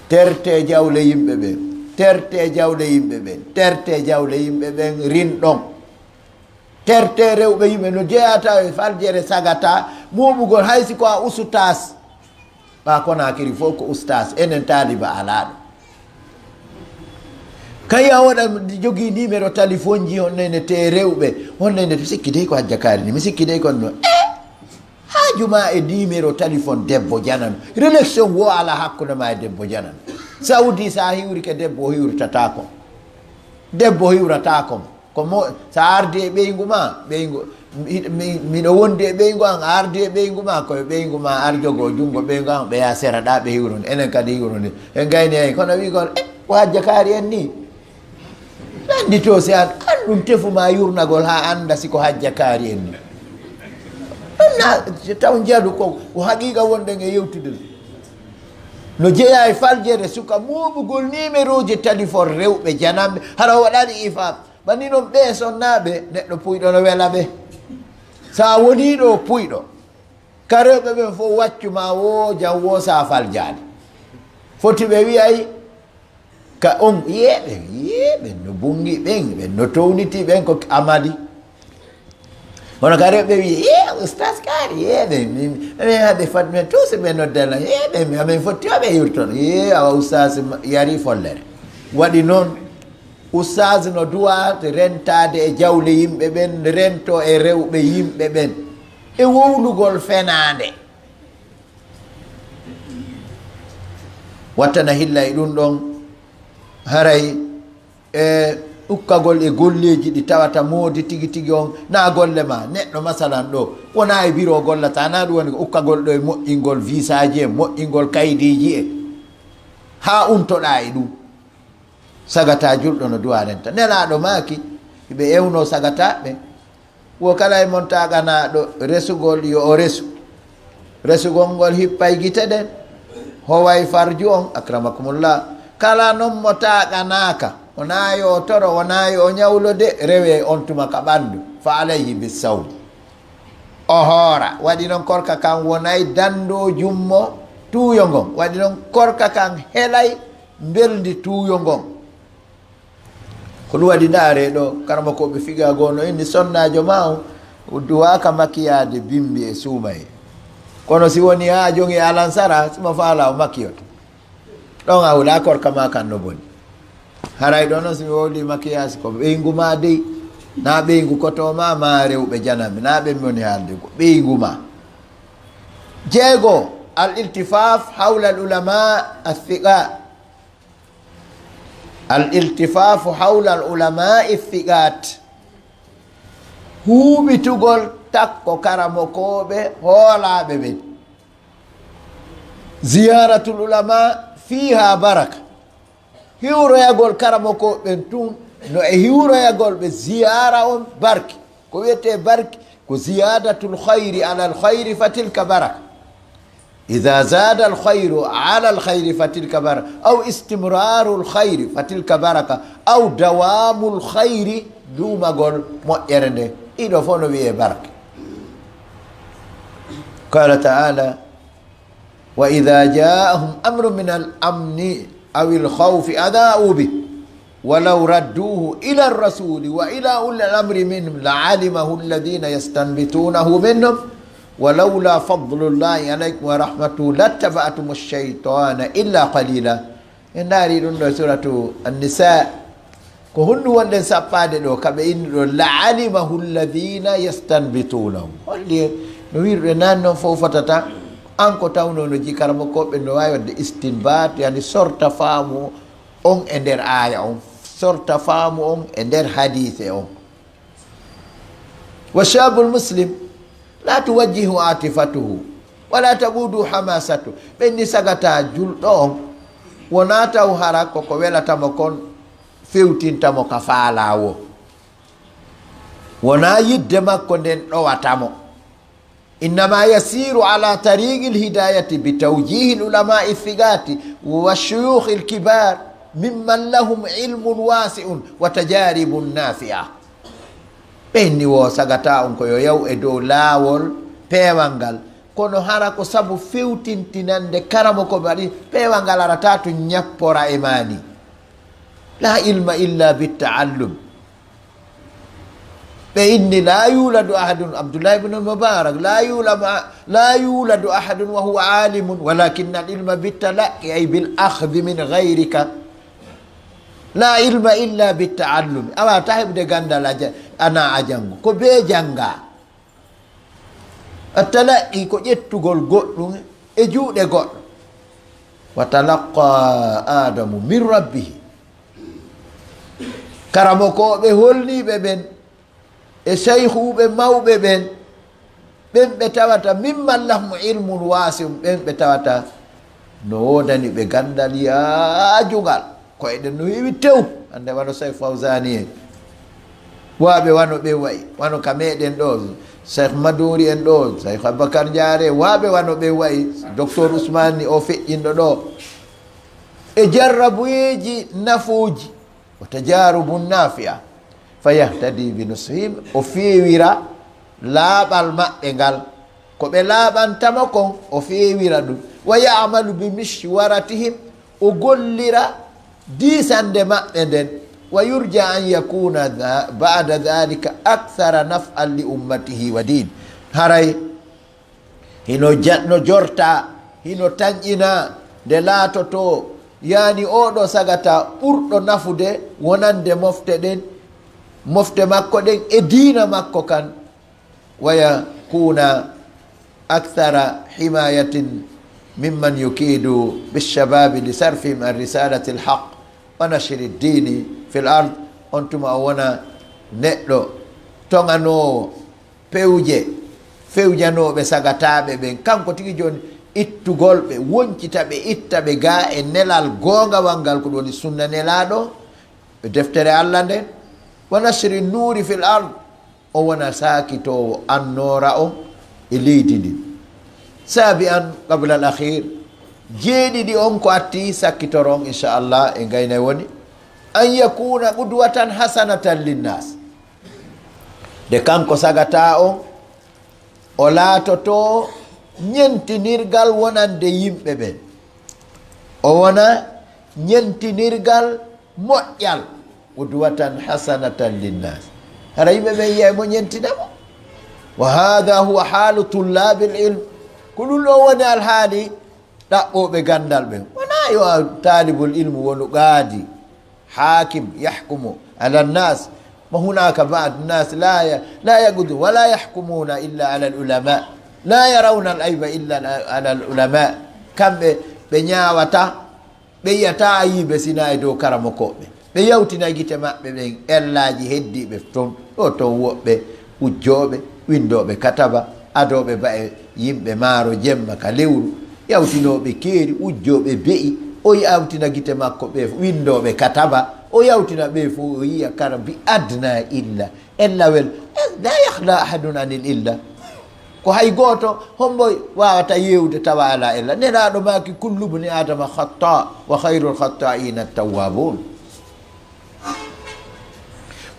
Terte jawle yimɓe ɓen, terte jawle yimɓe ɓen, terte jawle yimɓe ɓen, rinɗon. Terte rewɓe yimɓe no jeyata e faljere sagata, muɓugol hay si ko a usutaas. Ɓa Konaakiri fof ko ustaas, enen taaliba alaa ɗo. Kay a waɗa jogii numéro téléphone ji, honno ene te rewɓe, honno ene te sikki dey ko Hajja Kaari ni, mi sikki dey ko no. Eh! Haaju ma e numéro téléphone debbo janano. Relation wo alaa hakkunde ma e debbo janano. Saudi sa hiwrike debbo o hiwritataa ko. Debbo hiwrataa ko. Ko mo, so a ardi e ɓeyngu ma, ɓeyngu, mi, mi, miɗo wondi e ɓeyngu an, a ardi e ɓeyngu ma, ko e ɓeyngu ma ar jogoo junngo ɓeyngu an, ɓeya sera ɗa, ɓe hiwrude. Enen kadi hiwrude. En gayni hay, kono wi kon, eh, ko Hajja Kaari en ni. Anndi to si an, an ɗum tefu ma yurnagol haa annda si ko Hajja Kaari en ni. Ɗum na, taw njalu ko, ko haqiqa wonɗen e yewtude. No jeyaa e faljere suka mooɓugol numéroji téléphone rewɓe jananɓe, hara o waɗani ifa. Ɓanni noon ɓee sonnaaɓe, neɗɗo puyɗo no wela ɓe. So a wonii ɗo puyɗo, ka rewɓe ɓen fof waccu ma wo jam wo sa faljaali. Foti ɓe wiyay ka on, yee ɓen, yee ɓen no bunngi ɓen, ɓen no towniti ɓen ko amadi. Kono kadi ɓe wiyi, "Ye, ustaas kaari, ye, ɓe, min, min, ɓe fat men tous ɓe noddana, ye, ɓe, min, amin fotti o ɓe yurtono, ye, awa ustaas ma-, yari follere." Waɗi noon, ustaas no duwa rentaade e jawle yimɓe ɓen, rento e rewɓe yimɓe ɓen, e wowlugol fenaande. Wattana hilla e ɗum ɗon, haray e ukkagol e golleeji ɗi tawata moodi tigi tigi on, na golle ma. Neɗɗo, masalan, ɗo, wona e biro gollata, na ɗum woni ko ukkagol ɗo e moƴƴingol visaaji en, moƴƴingol kaydiiji en, haa untoɗaa e ɗum. Sagata julɗo no duwa renta. Nelaaɗo maaki, hiɓe ewnoo sagata ɓe. Wo kala e mon taaganaaɗo resugol, yo o resu. Resugol ngol hippay gite ɗen, howay farju on, akramakumullah. Kala non mo taaganaaka, wonaa yo o toro, wonaa yo o ñawlo de, rewe on tuma ka ɓanndu, fa alayhi bissawm. O hoora, waɗi non korka kan wonay danndo jummo tuuyo ngon, waɗi non korka kan helay mbelndi tuuyo ngon. Ko ɗum waɗi ndaaree ɗo, karamokooɓe figa goo no inni sonnaajo ma on duwaaka makiyaade bimbi e suumaye. Kono si woni haa jogi alansara, si mo faala o makiyoto. Ɗon a hula korka ma kan no boni. Haray ɗo noon si mi wowli makiyaasi ko ɓeyngu ma dey, na ɓeyngu koto ma, ma rewɓe janami, na ɓe mi woni haalde ko ɓeyngu ma. Jeego, al iltifaf hawla al ulama athiqa. Al iltifafu hawla al ulamai thiqat. Huuɓitugol takko karamokooɓe hoolaaɓe ɓen. Ziyaratul ulama fiha baraka. Hiwroyagol karamokooɓe ɓen tun no e hiwroyagol ɓe ziyaara on barki. Ko wiyetee barki ko ziyadatul khayri ala al khayri fa tilka baraka. Ida zada al khayru ala al khayri fa tilka baraka, aw istimraru al khayri fa tilka baraka, aw dawamu al khayri, duumagol moƴƴere nde. Ɗiɗo fof no wiyee barke. Qala taala, wa ida jaahum amru min al amni aw al khawfi adau bih, ولو ردوه إلى الرسول وإلى أولي الأمر منهم لعلمه الذين يستنبطونه منهم ولولا فضل الله عليكم ورحمته لاتبعتم الشيطان إلا قليلا. En ndaari ɗum ɗo e suratu An-Nisa. Ko honɗum wonɗen sappaade ɗo, ka ɓe inni ɗo, "لعلمه الذين يستنبطونه." Holli en, no wiruɗe naan noon fof fotata, an ko tawno no jikara mo ko ɓe no waawi waɗde istinbat, yani sorta faamu on e nder aaya on, sorta faamu on e nder hadiise on. Wa shabul muslim la tuwajjihu atifatuhu wala tagudu hamasatu. Ɓenni sagata julɗo on, wona taw hara koko welata mo kon fewtinta mo ka faalaa wo. Wona yidde makko nden ɗowata mo. Innama yasiru ala tariqi lhidayati bi tawjihi lulamai thigati wa shuyukhi lkibar mimman lahum ilmun wasiun wa tajaribun nafia. Ɓe inni wo sagata on ko yo yaw e dow laawol peewal ngal, kono hara ko sabu fewtintinande karamo ko ɓe waɗi, peewal ngal arata to ñappora e maani. La ilma illa bittaallum. Ɓe inni, "La yuladu ahadun," Abdullah ibn Mubarak, "La yulama-, la yuladu ahadun wa huwa alimun, walakin al ilma bittalaqi, ay bil akhdi min ghayrika. La ilma illa bittaallumi." Awa ta heɓude gandal a ja-, ana a jango. Ko be janga. Attalaqi ko ƴettugol goɗɗum e juuɗe goɗɗo. Wa talaqqa Adamu min rabbihi. Karamokooɓe holniiɓe ɓen e seyhuuɓe mawɓe ɓen, ɓen ɓe tawata mimman lahum ilmun wasiun, ɓen ɓe tawata no woodani ɓe ganndal yaajungal, ko eɗen no heewi tew, hannde wano Cheikh Fawzani en, waaɓe wano ɓe wayi, wano ka meɗen ɗo, Cheikh Maduri en ɗo, Cheikh Aboubacar Ndiare, waaɓe wano ɓe wayi, Docteur Ousmane ni o feƴƴinɗo ɗo, e jarrabuyeeji nafooji, wa tajarubun nafia, fa yahtadi bi nusihim, o feewira laaɓal maɓɓe ngal, ko ɓe laaɓantamo kon, o feewira ɗum, wa ya'malu bi mishwaratihim, o gollira diisannde maɓɓe nden, wa yurja an yakuna dha-, ba'da dhalika أكثر نفعا لأمته ودين. Haray hino ja-, no jorta, hino tanƴina, nde laatotoo, yaani oo ɗoo sagata ɓurɗo nafude wonande mofte ɗen, mofte makko ɗen e diina makko kan. ويكون أكثر حماية ممن يكيد بالشباب لصرفهم عن رسالة الحق ونشر الدين في الأرض. On tuma o wona neɗɗo toŋanoowo pewje, fewjanooɓe sagataaɓe ɓen. Kanko tigi jooni ittugol ɓe, woncita ɓe, itta ɓe gaa e nelal goongawal ngal, ko ɗum woni sunna Nelaaɗo, e deftere Alla nden. ونشر النور في الأرض. O wona saakitoowo annoora on e leydi ndin. سابعا قبل الأخير, jeeɗiɗi on ko atti sakkitoro on, inchallah, e ngayna woni, أن يكون قدوة حسنة للناس. Nde kanko sagata on, o laatotoo ñentinirgal wonande yimɓe ɓen. O wona ñentinirgal moƴƴal, قدوة حسنة للناس. Hara yimɓe ɓen yi'ay mo ñentina mo. وهذا هو حال طلاب العلم. Ko ɗum ɗoo woni alhaali ɗaɓɓooɓe ganndal ɓen. Wonaa yo a taalibul ilmu wonu qaadi, حاكم يحكم على الناس. وهناك بعض الناس لا ي-، لا يقضون ولا يحكمون إلا على العلماء. لا يرون العيب إلا على العلماء. Kamɓe ɓe ñaawataa, ɓe yi'ataa ayiibe sinaa e dow karamokooɓe. Ɓe yawtina gite maɓɓe ɓen ellaaji heddiiɓe ton. Ɗoo ton woɓɓe ujjooɓe, winndooɓe kataba, adooɓe ba'e yimɓe maaro jemma ka lewru, yawtinooɓe keeri, ujjooɓe be'i, o yawtina gite makko ɓe winndooɓe kataba, o yawtina ɓe fof, o yi'a kara bi adna illa, ellawel, la yakhla ahadun anil illa. Ko hay gooto hombo waawata yeewde tawa alaa ella. Nelaaɗo maaki, "Kullu bni Adama khatta, wa khayrul khatta'ina tawwabun."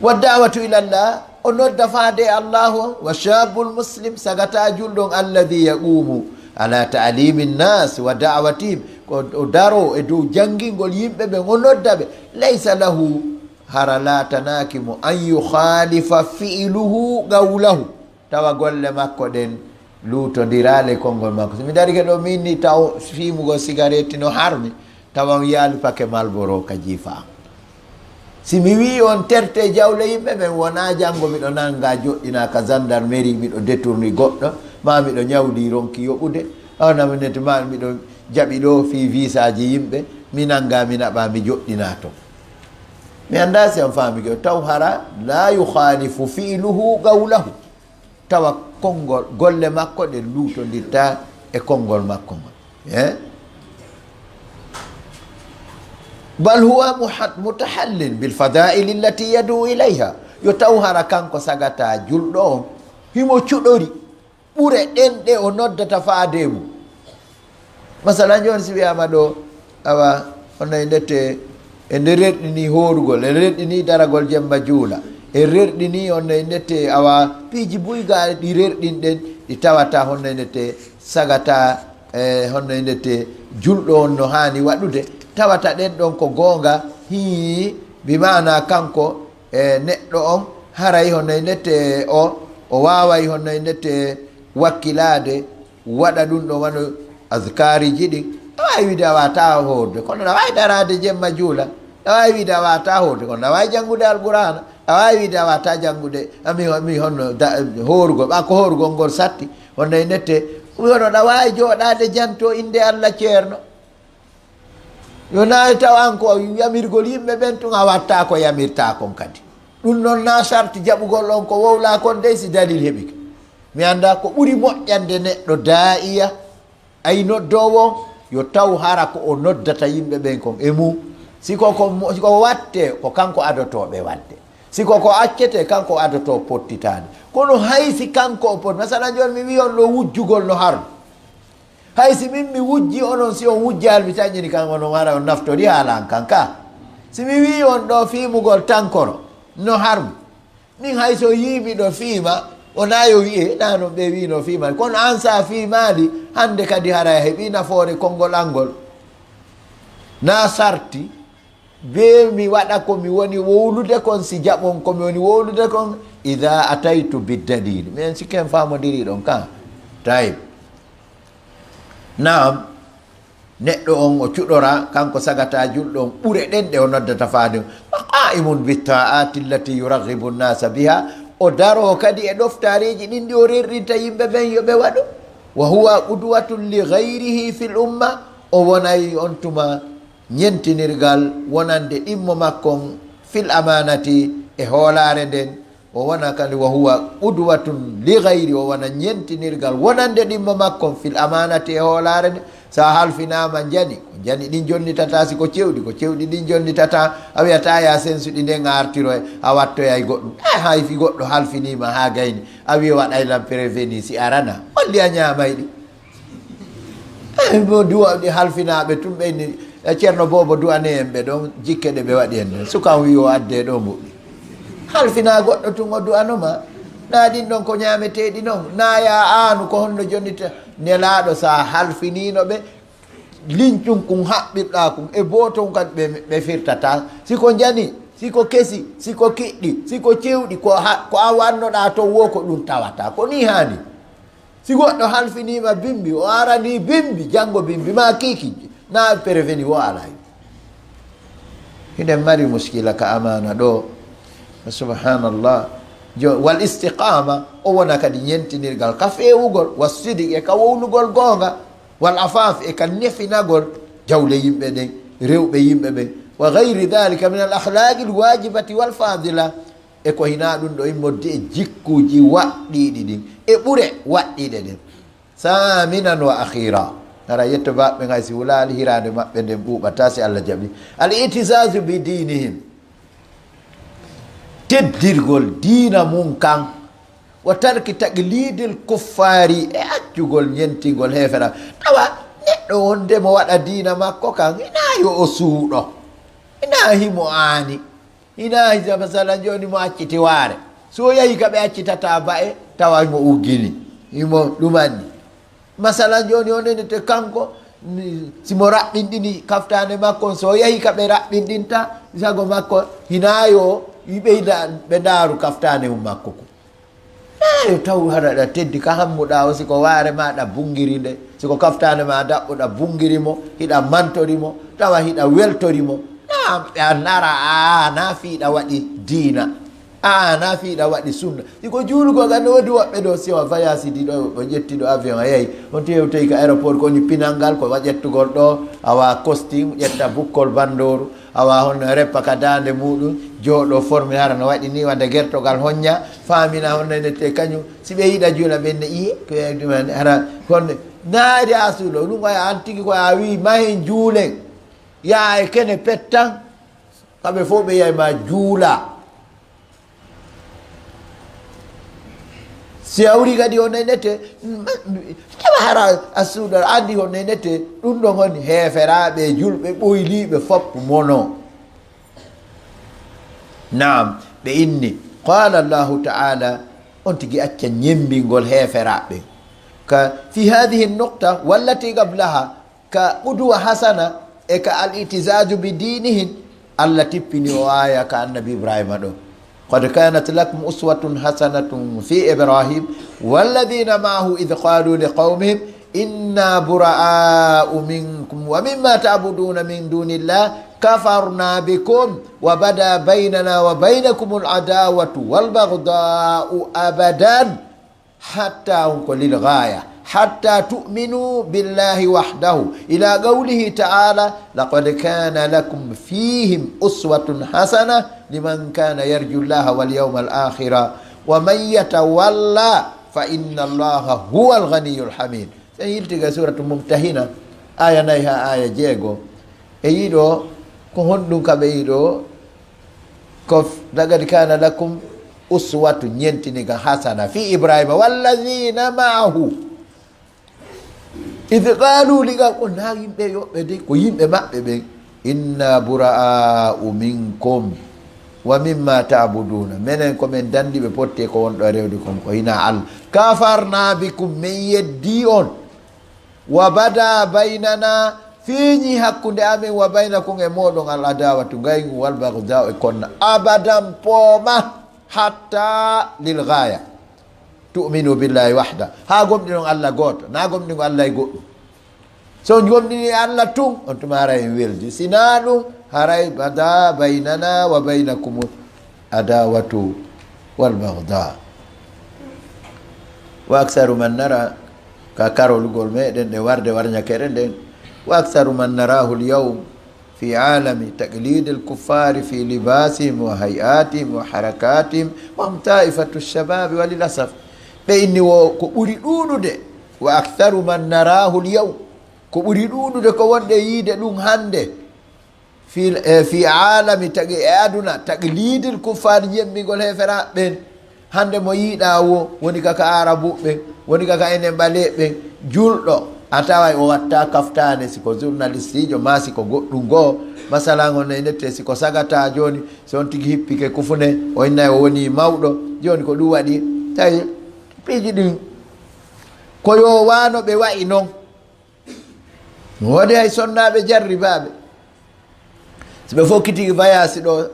Wa da'watu ila Allah, o nodda faade e Allahu on, wa shabul muslim, sagata julɗo on, alladhi yaqumu ala ta'limi nnas wa da'watihim, ko o daro e dow janngingol yimɓe ɓen, o nodda ɓe, laysa lahu, hara laatanaaki mo, an yukhalifa fi'luhu qawlahu, tawa golle makko ɗen luutondiraali e konngol makko. Si mi darike ɗo, min ni taw fiimugol sigaretti no harmi, tawa mi yaali pake Malboro ka jiifa am. Si mi wii on terte jawle yimɓe ɓen, wonaa janngo miɗo nannga joɗɗinaa ka gendarmerie, miɗo détourni goɗɗo, maa miɗo ñawdi ronki yoɓude, awa na mi neti maa miɗo jaɓi ɗo fii visaaji yimɓe, mi nannga, mi naɓa, mi joɗɗinaa ton. Mi anndaa si on faami ko, taw hara la yukhalifu fi'luhu qawlahu. Tawa konngol, golle makko ɗe luutondirta e konngol makko ngol. Eh? Bal huwa muha-, mutahallin bil fada'il allati yad'u ilayha. Yo taw hara kanko sagata julɗo on, himo cuɗori ɓure ɗen ɗe o noddata faade e mum. Masalan, jooni si wiyaama ɗo, awa, on nayi ndette, e nde rerɗini hoorugol, e rerɗini daragol jemma juula, e rerɗini, on nayi ndette, awa, piiji buy ga ɗi rerɗinɗen, ɗi tawata, on nayi ndette, sagata, e on nayi ndette, julɗo on no haani waɗude, tawata ɗen ɗon ko goonga, hii, bi maana kanko, e neɗɗo on, haray hono e ndette o, o waaway hono e ndette wakkilaade, waɗa ɗum ɗo wano azkaariji ɗin. A waawi wiide a waataa hoorde, kono a waawi daraade jemma juula. A waawi wiide a waataa hoorde, kono a waawi janngude Alqur'aana. A waawi wiide a waataa janngude, a mi, mi honno da-, hoorugol, ɓa ko hoorugol ngol satti, hono e ndette, hono ɗa waawi jooɗaade janto innde Alla ceerno. Yo naawi taw an ko yamirgol yimɓe ɓen tun a watta ko yamirta kon kadi. Ɗum noon na sarti jaɓugol on ko wowla kon dey si dalil heɓike. Mi annda ko ɓuri moƴƴande neɗɗo daa'iya, ay noddoowo, yo taw hara ko o noddata yimɓe ɓen kon e mum. Si ko, ko mo-, si ko watte, ko kanko adotoo ɓe wadde. Si ko ko accete, kanko adotoo pottitaade. Kono hay si kanko o pot-, masalan jooni mi wi'i on ɗo wujjugol no harmi. Hay si min mi wujji onon, si on wujjaali mi taƴƴini kan, onon hara on naftori haala an kan ka. Si mi wi'i on ɗo fiimugol tankoro no harmi. Min hay so yii miɗo fiima, wonaa yo wi'e, na non ɓe wi'no fiimaali. Kono an sa fiimaali, hannde kadi hara a heɓii nafoore konngol an ngol. Na sarti, be mi waɗa ko mi woni wowlude kon, si jaɓon ko mi woni wowlude kon, Ida ataytu biddalili. Min sikken famodiri ɗon ka. Tayib. Naam. Neɗɗo on o cuɗora, kanko sagata julɗo on ɓure ɗen ɗe o noddata faade on. Wa qaimun bittaati allati yuraghibu nnasa biha. O daro kadi e ɗoftareeji ɗin ɗi o rerrinta yimɓe ɓen yo ɓe waɗu. Wa huwa qudwatun li ghayrihi fil umma. O wonay on tuma ñentinirgal wonande ɗimmo makko on fil amanati e hoolaare nden. O wona kadi wa huwa qudwatun li ghayri, o wona ñentinirgal wonande ɗimmo makko on fil amanati e hoolaare nde. Sa halfinaama njani, ko njani ɗin jonnitata si ko cewɗi, ko cewɗi ɗin jonnitata. A wiyata ya sensuɗi nden a artiroye, a wattoyay goɗɗum. Eh, hay fi goɗɗo halfiniima haa gayni, a wi waɗay lan prévenu si arana. Holli a ñaamay ɗi. Eh, mo duwa ɗi halfinaaɓe tun ɓe ni, eh, Ceerno Boobo duwane en ɓe ɗon jikke ɗe ɓe waɗi en ɗon. Suka on wi o adde ɗo mbuɗi. Halfina goɗɗo tun o du'ano ma. Na ɗin ɗon ko ñaameteeɗi non. Na ya aanu ko honno jonnita. Nelaaɗo sa halfiniino ɓe, lincun kun haɓɓirɗa kun e booton kadi ɓe, ɓe firtata. Si ko njani, si ko kesi, si ko kiɗɗi, si ko cewɗi, ko ha, ko a wannoɗa ton wo ko ɗum tawata. Ko ni haani. Si goɗɗo halfiniima bimbi, o arani bimbi, janngo bimbi ma kiiki, na prévenu wo alay. Hiɗen mari muskila ka amana ɗo. Subhanallah. Jo, wal istiqama, o wona kadi ñentinirgal ka feewugol, wa sidik e ka wowlugol goonga, wal afaf e ka nefinagol jawle yimɓe ɗen, rewɓe yimɓe ɓen, wa gayri dhalika min al akhlaqi al wajibati wal fadila. E ko hinaa ɗum ɗo immorde e jikkuuji waɗɗiiɗi ɗin, e ɓure waɗɗiiɗe ɗen. Saaminan wa akhira. Hara yetto baɓɓe ngay si wulaali hiraande maɓɓe nden ɓuuɓata si Allah jaɓi. Al itizazu bi dinihim. Teddirgol diina mum kan. Wa tarki taqlidil kuffaari, e accugol ñentingol heefera. Tawa neɗɗo wonde mo waɗa diina makko kan, hinaa yo o suuɗo. Hinaa himo aani. Ina hisa, masalan, jooni mo acciti waare. So o yahi ka ɓe accitata ba'e, tawa himo uggini, himo ɗumanni. Masalan, jooni o nenete kanko, ni, si mo raɓɓinɗini kaftaane makko on, so o yahi ka ɓe raɓɓinɗinta sago makko, hinaa yo ɓe nda-, ɓe ndaaru kaftaane um makko ko. Eey, taw hara ɗa teddi ka hammuɗa o, si ko waare ma ɗa bungiri nde, si ko kaftaane ma daɓɓo ɗa bungiri mo, hiɗa mantori mo, tawa hiɗa weltori mo. Naam, ɓe a nara, a na fiiɗa waɗi diina. A na fiiɗa waɗi sunna. Si ko juulugol, ganda woodi woɓɓe ɗo, si o vayasi di ɗo, o ƴetti ɗo avion, a yehi, on to yewtoyi ka aéroport, ko woni pinal ngal, ko wa ƴettugol ɗo, awa costume, ƴetta bukkol bandooru, awa honno reppa ka daande muɗum, jooɗo formé hara no waɗi ni, wande gertogal honña, faamina honno nette kañum. Si ɓe yiɗa juula, ɓen ne iye, ko yawdi man hara honno naari a suuɗo, ɗum ko an tigi ko a wi mahen juulen, yaa e kene pettan, kamɓe fof ɓe yahi ma juula. Si hawri kadi o nenete, tawa hara a suuɗa, andi o nenete, ɗum ɗon woni heeferaaɓe e julɓe ɓoyliiɓe fop mono. Naam, ɓe inni, qala Allahu ta'ala, on tigi acca ñembingol heeferaaɓe. Ka fi hadhihi nukta wallati qablaha, ka qudwa hasana e ka al itizaju bi dinihim, Allah tippini o aya ka annabi Ibrahima ɗo. Qad kanat lakum uswatun hasanatun fi Ibrahim walladhina ma'ahu idh qalu liqawmihim inna bura'a'u minkum wa mimma ta'buduna min dunillah kafarna bikum wa bada baynana wa baynakumul adawatu wal baghda'u abadan hatta, on ko lil ghaya, hatta tu'minu billahi wahdahu. Ila qawlihi ta'ala, laqad kana lakum fihim uswatun hasana liman kana yarju llaha wal yawmal akhira wa man yatawalla fa inna allaha huwal ghaniyul hamid. Sen yiltiga suratu Mumtahina, aya nayi ha aya jeego. E yiɗo, ko honɗum ka ɓe yiɗo? Ko f-, laqad kana lakum uswatu, ñentini ka hasana, fi Ibrahima walladhina ma'ahu. Idh qalu li qawm-, ko na yimɓe yoɓɓe de, ko yimɓe maɓɓe ɓen. Inna bura'a'u minkum wa mimma ta'buduna. Menen ko men dandi ɓe potte ko wonɗo rewde kon ko hina Allah. Kafarna bikum, men yeddi on. Wa bada baynana, feeñi hakkunde amen, wa baynakum e mooɗon, al adawatu, ngaygu, wal baghda'u e konna, abadan pooma. حتى للغاية. تؤمنوا بالله وحده. Haa gomɗinon Allah gooto, na gomɗingo Allah e goɗɗum. So on gomɗini Allah tun, on tuma haray en weldi. Si na ɗum, haray بدا بيننا وبينكم العداوة والبغضاء. وأكثر من نرى, ka karolugol meɗen ɗe warde warñakere nden, وأكثر من نراه اليوم في عالم تقليد الكفار في لباسهم وهيئاتهم وحركاتهم وهم طائفة الشباب وللأسف. Ɓe inni wo ko ɓuri ɗuuɗude, وأكثر من نراه اليوم, ko ɓuri ɗuuɗude ko wonɗen yiide ɗum hannde, في, eh, في عالم تق-, e aduna, تقليد الكفار, ñemmbingol heeferaaɓe ɓen. Hannde mo yiiɗaa wo, woni ka ka Arabuɓe ɓen, woni ka ka enen ɓaleeɓe ɓen, julɗo, a taway o watta kaftaane, si ko journalistiijo, maa si ko goɗɗum goo, masalan, on nene te si ko sagata jooni, si on tigi hippike kufune, o innay o woni mawɗo, jooni ko ɗum waɗi, tawi piiji ɗin, ko yo wano ɓe wa'i non. No woodi hay sonnaaɓe jarribaaɓe. Si ɓe fokkiti vayaasi ɗo,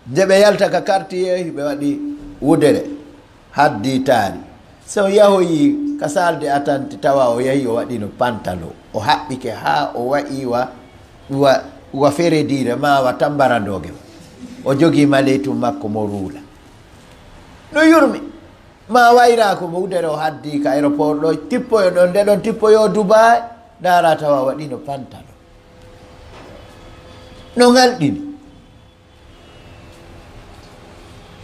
nde ɓe yalta ka quartier, ɓe waɗi wudere, haddi taari. So yahoyi ka salle d'attente, tawa o yahi, o waɗino pantalo, o haɓɓike haa o wa'i wa, wa, wa ferediire, ma wa tambarandooge. O jogii maleytum makko mo ruula. No yurmi. Ma wayra ko mo wudere o haddi ka aéroport ɗo, tippoyo ɗon, nde ɗon tippoyo Dubai, ndaara tawa waɗino pantalo. No ngalɗini.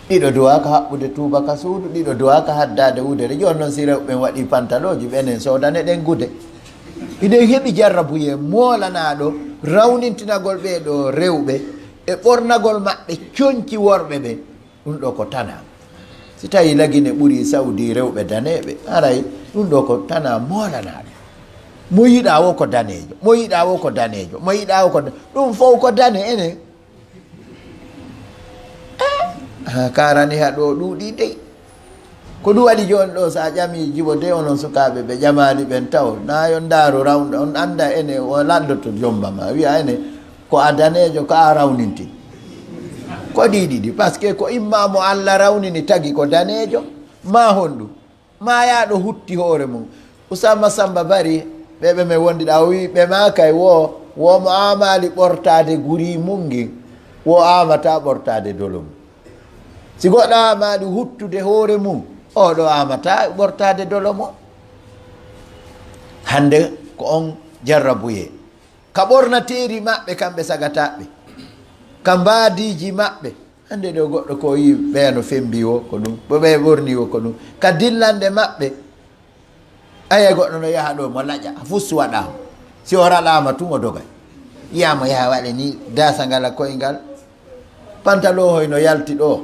Ɗiɗo duwaaka haɓɓude tuuba ka suudu, ɗiɗo duwaaka haddaade wudere. Jooni noon, si rewɓe ɓen waɗi pantalooji, ɓenen soodane ɗen gude. Hiɗen heɓi jarrabuyee moolanaaɗo rawnintinagol ɓee ɗoo rewɓe e ɓornagol maɓɓe conci worɓe ɓen. Ɗum ɗoo ko tana. Si tawii Lagine ɓuri Saudi rewɓe daneeɓe, haray ɗum ɗoo ko tana moolanaaɗo. Mo yiɗaa wo ko daneejo, mo yiɗaa wo ko daneejo, mo yiɗaa wo ko da-, ɗum fof ko dane enen. Eh, haa karani haa ɗoo ɗuuɗi dey. Ko ɗum waɗi jooni ɗoo, so a ƴami Jibo dey, onon sukaaɓe ɓe ƴamaali ɓen taw, na yo ndaaru rawnde, on annda ene o landoto jomba ma, wiya ene ko a daneejo, ko a rawninti. Ko ɗi ɗiɗi, parce que ko imma mo Allah rawnini tagi ko daneejo, ma honɗum, ma yaaɗo hutti hoore mum. Usama Samba Bari, ɓe ɓe men wondiɗa, o wi ɓe ma kay wo, wo mo amali ɓortaade guri mum ngin, wo amata ɓortaade dolo mum. Si goɗɗo amali huttude hoore mum, o ɗo amata ɓortaade dolo mum. Hannde ko on jarrabuyee. Ka ɓornateeri maɓɓe, kamɓe sagataɓe. Ka mbaadiiji maɓɓe. Hannde ɗo goɗɗo ko yi ɓeya no fembi wo ko ɗum, ɓe ɓe ɓorni wo ko ɗum. Ka dillande maɓɓe, aya goɗɗo no yaha ɗo mo laƴa, fus waɗaama. Si o raɗaama tun o dogay. Yiyaama yaha waɗe ni, dasa ngal a koyngal. Pantalohoy no yalti ɗo.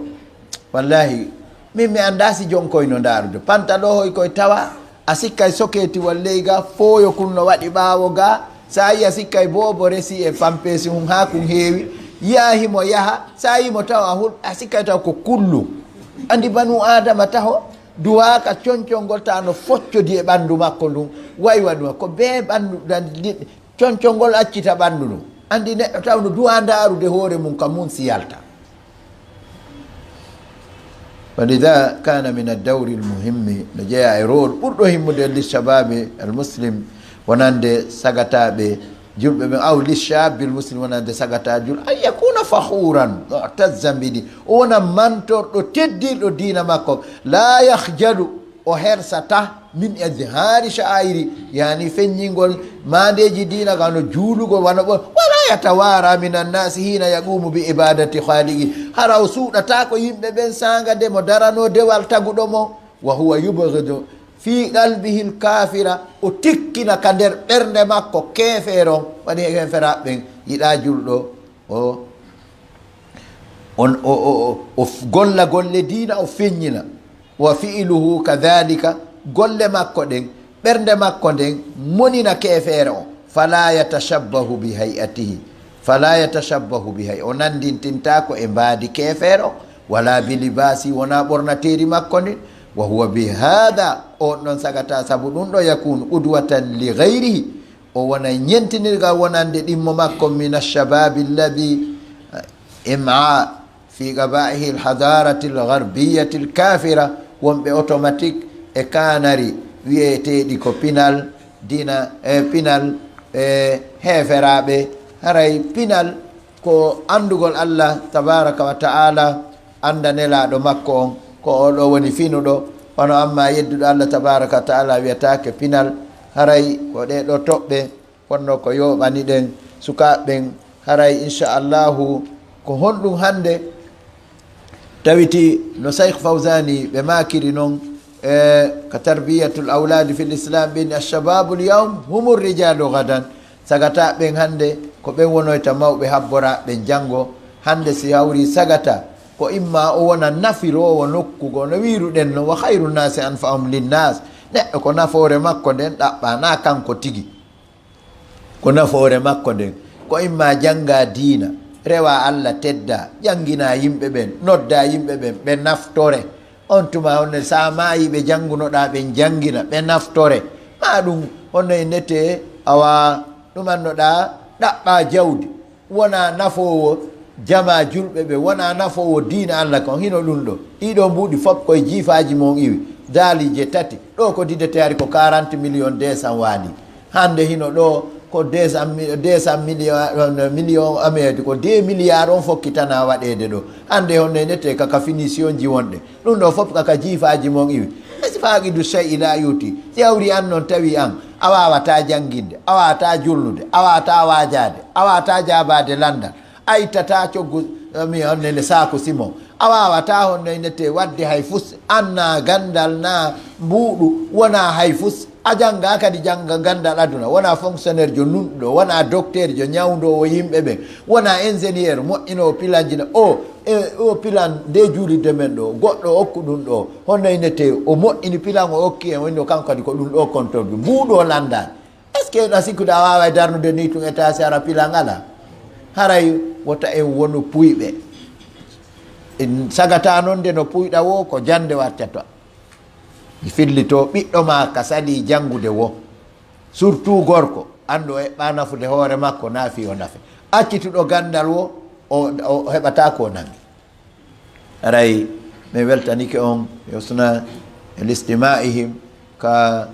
Wallahi, min mi anndaa si jonkoy no ndaarude. Pantalohoy koy tawa, a sikkay soketiwol ley ga, fooyo kun no waɗi ɓaawo ga. Sa yi a sikkay boobo resi e fampeesi hun haa kun heewi. Yiya himo yaha, sa yi mo tawa hul, a sikkay taw ko kullu. Andi banu Aadama taho, duwaaka concol ngol ta no foccodi e ɓanndu makko ndun. Way waɗuma ko bee ɓanndu dan-, di-, concol ngol accita ɓanndu ndun. Andi neɗɗo taw no duwa ndaarude hoore mum ka mum si yalta. ولذا كان من الدور المهم, no jeyaa e rôle ɓurɗo himmude, للشباب المسلم, wonande sagataaɓe julɓe ɓen, أو للشاب المسلم, wonande sagata jul, أن يكون فخورا معتزا بدينه, o wona mantorɗo teddirɗo diina makko, لا يخجل, o hersata, من إظهار شعائر, yani feññingol maandeeji diina, ka no juulugol, wano ɓo-, ولا يتوارى من الناس حين يقوم بعبادة خالقه, hara o suuɗataako yimɓe ɓen saanga nde mo daranoo dewal taguɗo mo, وهو يبغض في قلبه الكافر, o tikkina ka nder ɓernde makko keefeero, woni heeferaaɓe ɓen yiɗaa julɗo o. On, o, o, o, o f-, golla golle diina, o feññina. وفعله كذلك, golle makko ɗen, ɓernde makko nden, monina keefeero on. فلا يتشبه بهيئته, فلا يتشبه بهيئته, o nandintintaako e mbaadi keefeero, ولا بلباسه, wonaa ɓornateeri makko ndin. وهو بهذا, on ɗon sagata sabu ɗum ɗo, يكون قدوة لغيره, o wona ñentinirgal wonande ɗimmo makko, من الشباب الذي امعا Fi qaba'ihil hadaratil gharbiyyatil kafira, wonɓe automatique e kanari wiyeteeɗi ko pinal dina, e pinal e heeferaaɓe. Haray pinal ko anndugol Allah tabaraka wa ta'ala, annda nelaaɗo makko on, ko o ɗo woni finuɗo. Kono amma yedduɗo Allah tabaraka wa ta'ala wiyataake pinal. Haray ko ɗee ɗoo toɓɓe wonno ko yooɓani ɗen sukaaɓe ɓen. Haray inchallahu, ko honɗum hannde tawiti no Cheikh Fawzani ɓe maakiri non, e ka tarbiyatul awladi fil islam ɓen, alshababu lyawm humu rijalu gadan. Sagata ɓen hannde ko ɓen wonoyta mawɓe habboraaɓe ɓen janngo. Hannde si hawri sagata ko imma o wona nafiroowo nokku goo, no wiiruɗen no, wa khayru nnasi anfa'uhum linnas. Neɗɗo ko nafoore makko nden ɗaɓɓa, na kanko tigi. Ko nafoore makko nden. Ko imma jannga diina, rewa Allah, tedda, janngina yimɓe ɓen, nodda yimɓe ɓen, ɓe naftore. On tuma honno sa maayi ɓe janngunoɗa ɓen janngina, ɓe naftore. Ma ɗum honno e nete awa ɗumannoɗa ɗaɓɓa jawdi. Wona nafoowo jama julɓe ɓe, wona nafoowo diina Allah kon. Hino ɗum ɗo. Ɗiɗo mbuuɗi fof koye jiifaaji mon iwi. Daalije tati. Ɗo ko didete ari ko quarante millions deux cents waali. Hannde hino ɗo ko deux cents mi-, deux cents millions, millions ameede, ko deux milliards on fokkitana waɗeede ɗo. Hannde honno e nete kaka finition ji wonɗe. Ɗum ɗo fof kaka jiifaaji mon iwi. E si faaqidu shay'i la yuti. Si hawri an non tawi an, a waawata jannginde, a waawata julnude, a waawata waajaade, a waawata jaabaade lanndal. A ittata coggu, eh, mi honno nde saaku simon. A waawata honno e nete waɗde hay fus. An na ganndal na mbuuɗu, wona hay fus. A jannga kadi jannga ganndal aduna. Wona fonctionnaire jo nunɗo, wona docteur jo ñawndoowo yimɓe ɓen, wona ingénieur moƴƴinoowo pilanji na. O, e, o pilan nde juulirde men ɗo, goɗɗo okku ɗum ɗo. Honno e nete o moƴƴini pilan o okki en, wonno kanko kadi ko ɗum ɗo kontordu. Mbuuɗu o lanndaani. Est-ce que na sikkude a waaway darnude ni tun e taasi hara pilan alaa? Haray wota en wonu puyɓe. En sagata non nde no puyɗa wo ko jannde wattata. Mi fillito ɓiɗɗo ma ka salii janngude wo. Surtout gorko, anndu o eɓɓa nafude hoore makko, na fii o nafe. Accituɗo ganndal wo, o, o heɓata ko o nangi. Haray, mi weltanike on, husna listima'ihim, ka,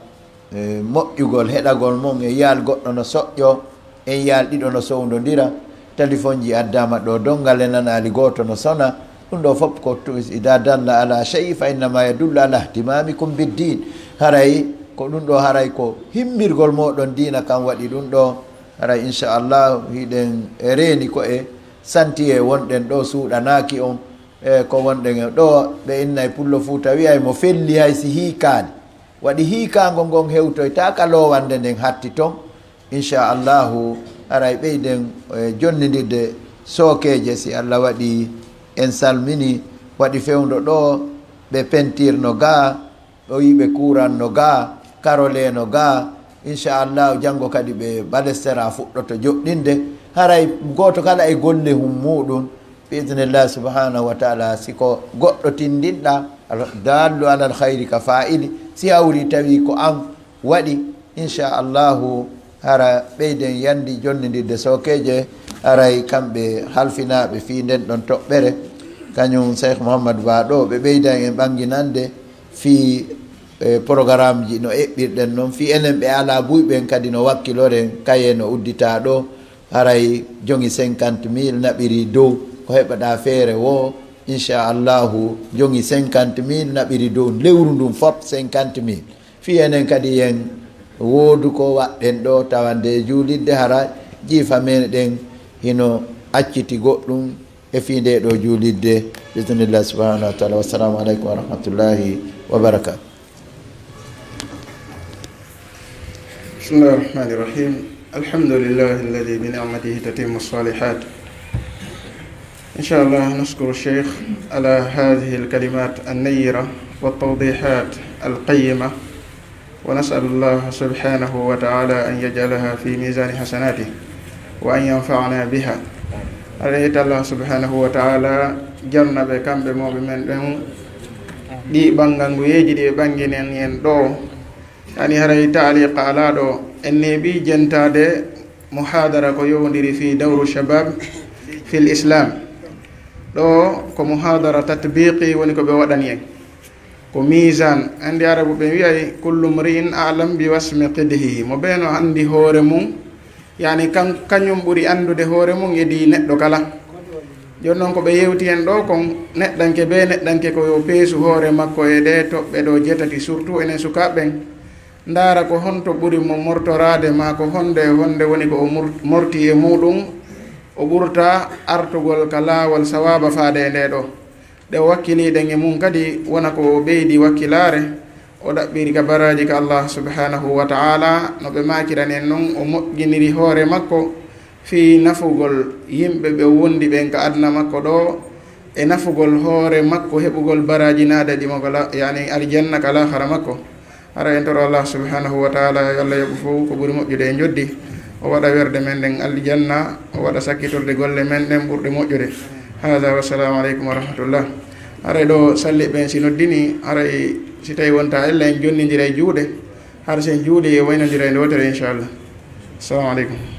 eh, moƴƴugol heɗagol mon e yaal goɗɗo no soƴƴo, en yaal ɗiɗo no sowndondira, telefonji addama ɗo, donngal e nanaali gooto no sona. Ɗum ɗo fof ko tu-, ida dalla ala shay'in fa innama yadullu ala ihtimamikum biddin. Haray ko ɗum ɗo, haray ko himmirgol moɗon diina kan waɗi ɗum ɗo. Haray inchallah hiɗen reeni ko e santiye wonɗen ɗo suuɗanaaki on, e ko wonɗen e ɗo ɓe innay pullo Fuuta wi'ay mo felli hay si hiikaali. Waɗi hiikaango ngon hewtoyta ka loowande nden hatti ton. Inchallahu, haray ɓeyden, e, jonnindirde sookeeje, si Allah waɗi en salmini, waɗi fewndo ɗo, ɓe pentirno ga, o yi ɓe kuuranno ga, karoleno ga. Inchallahu, janngo kadi ɓe balestera fuɗɗoto joɗɗinde. Haray gooto kala e golle hum muɗum, bi idnillahi subhanahu wa taala, si ko goɗɗo tindinɗa, al-, dallu alal khayri ka fa'ili, si hawri tawi ko an waɗi, inchallahu, hara ɓeyden yandi jonnindirde sookeeje, haray kamɓe halfinaaɓe fii nden ɗon toɓɓere, kañum Cheikh Mouhamadou Ba ɗo, ɓe ɓeydan en ɓannginande fii, e, programme ji no eɓɓirɗen non, fii enen ɓe alaa buy ɓen kadi no wakkiloren, kaye no udditaa ɗo, haray jogi cinquante mille naɓiri dow, ko heɓaɗaa feere woo, inchallahu, jogi cinquante mille naɓiri dow, lewru ndun fop cinquante mille. Fii enen kadi yen woodu ko waɗɗen ɗo, tawa nde juulirde hara jiifa men ɗen hino acciti goɗɗum e fii nde ɗo juulirde. Bismillah subhanahu wa taala. Wassalamu aleykum wa rahmatullahi wa barakatuh. بسم الله الرحمن الرحيم. الحمد لله الذي بنعمته تتم الصالحات. إن شاء الله نشكر الشيخ على هذه الكلمات النيرة والتوضيحات القيمة، ونسأل الله سبحانه وتعالى أن يجعلها في ميزان حسناته وأن ينفعنا بها. Aɗa yetta Allah subhanahu wa ta'ala jarna ɓe kamɓe mawɓe men ɓen ɗi ɓannganguyeeji ɗi ɓe ɓannginen en ɗo. Yani haray taaliqa alaa ɗo, en neeɓi jentaade muhaadara ko yowndiri fii dawru shabab fil islam. Ɗo ko muhadara tatbiqi woni ko ɓe waɗani en. Ko misan, anndi Arabu ɓe wiyay, "Kullu mri'in a'lam bi wasmi qidhihi." Mo bee no anndi hoore mum, yani kan-, kañum ɓuri anndude hoore mum e di neɗɗo kala. Jooni noon ko ɓe yewti en ɗo kon, neɗɗanke bee neɗɗanke ko yo peesu hoore makko e ɗee toɓɓe ɗo jetati, surtout enen sukaaɓe ɓen. Ndaara ko honto ɓuri mo mortoraade, maa ko honde e honde woni ko o mur-, morti e muuɗum, o ɓurta artugol ka laawol sawaaba faade e ndee ɗo. Ɗe o wakkilii ɗen e mum kadi wona ko o ɓeydi wakkilaare, o ɗaɓɓiri ka baraaji ka Allah subhanahu wa ta'ala, no ɓe maakirani en non, o moƴƴiniri hoore makko fii nafugol yimɓe ɓe wondi ɓen ka aduna makko ɗo, e nafugol hoore makko heɓugol baraaji naade ɗi mo ka la-, yani aljanna ka laakhara makko. Hara en toro Allah subhanahu wa ta'ala, yo Allah yoɓu fow ko ɓuri moƴƴude e njoddi, o waɗa werde men ɗen aljanna, o waɗa sakkitorde golle men ɗen ɓurɗe moƴƴude. Hada, wassalamu aleykum wa rahmatullah. Haray ɗo salliɓe ɓen si noddini, haray si tawi wonta ella en jonnindiray juuɗe, hara si en juuli e waynondiray nde wotere, inchallah. Assalamu aleykum.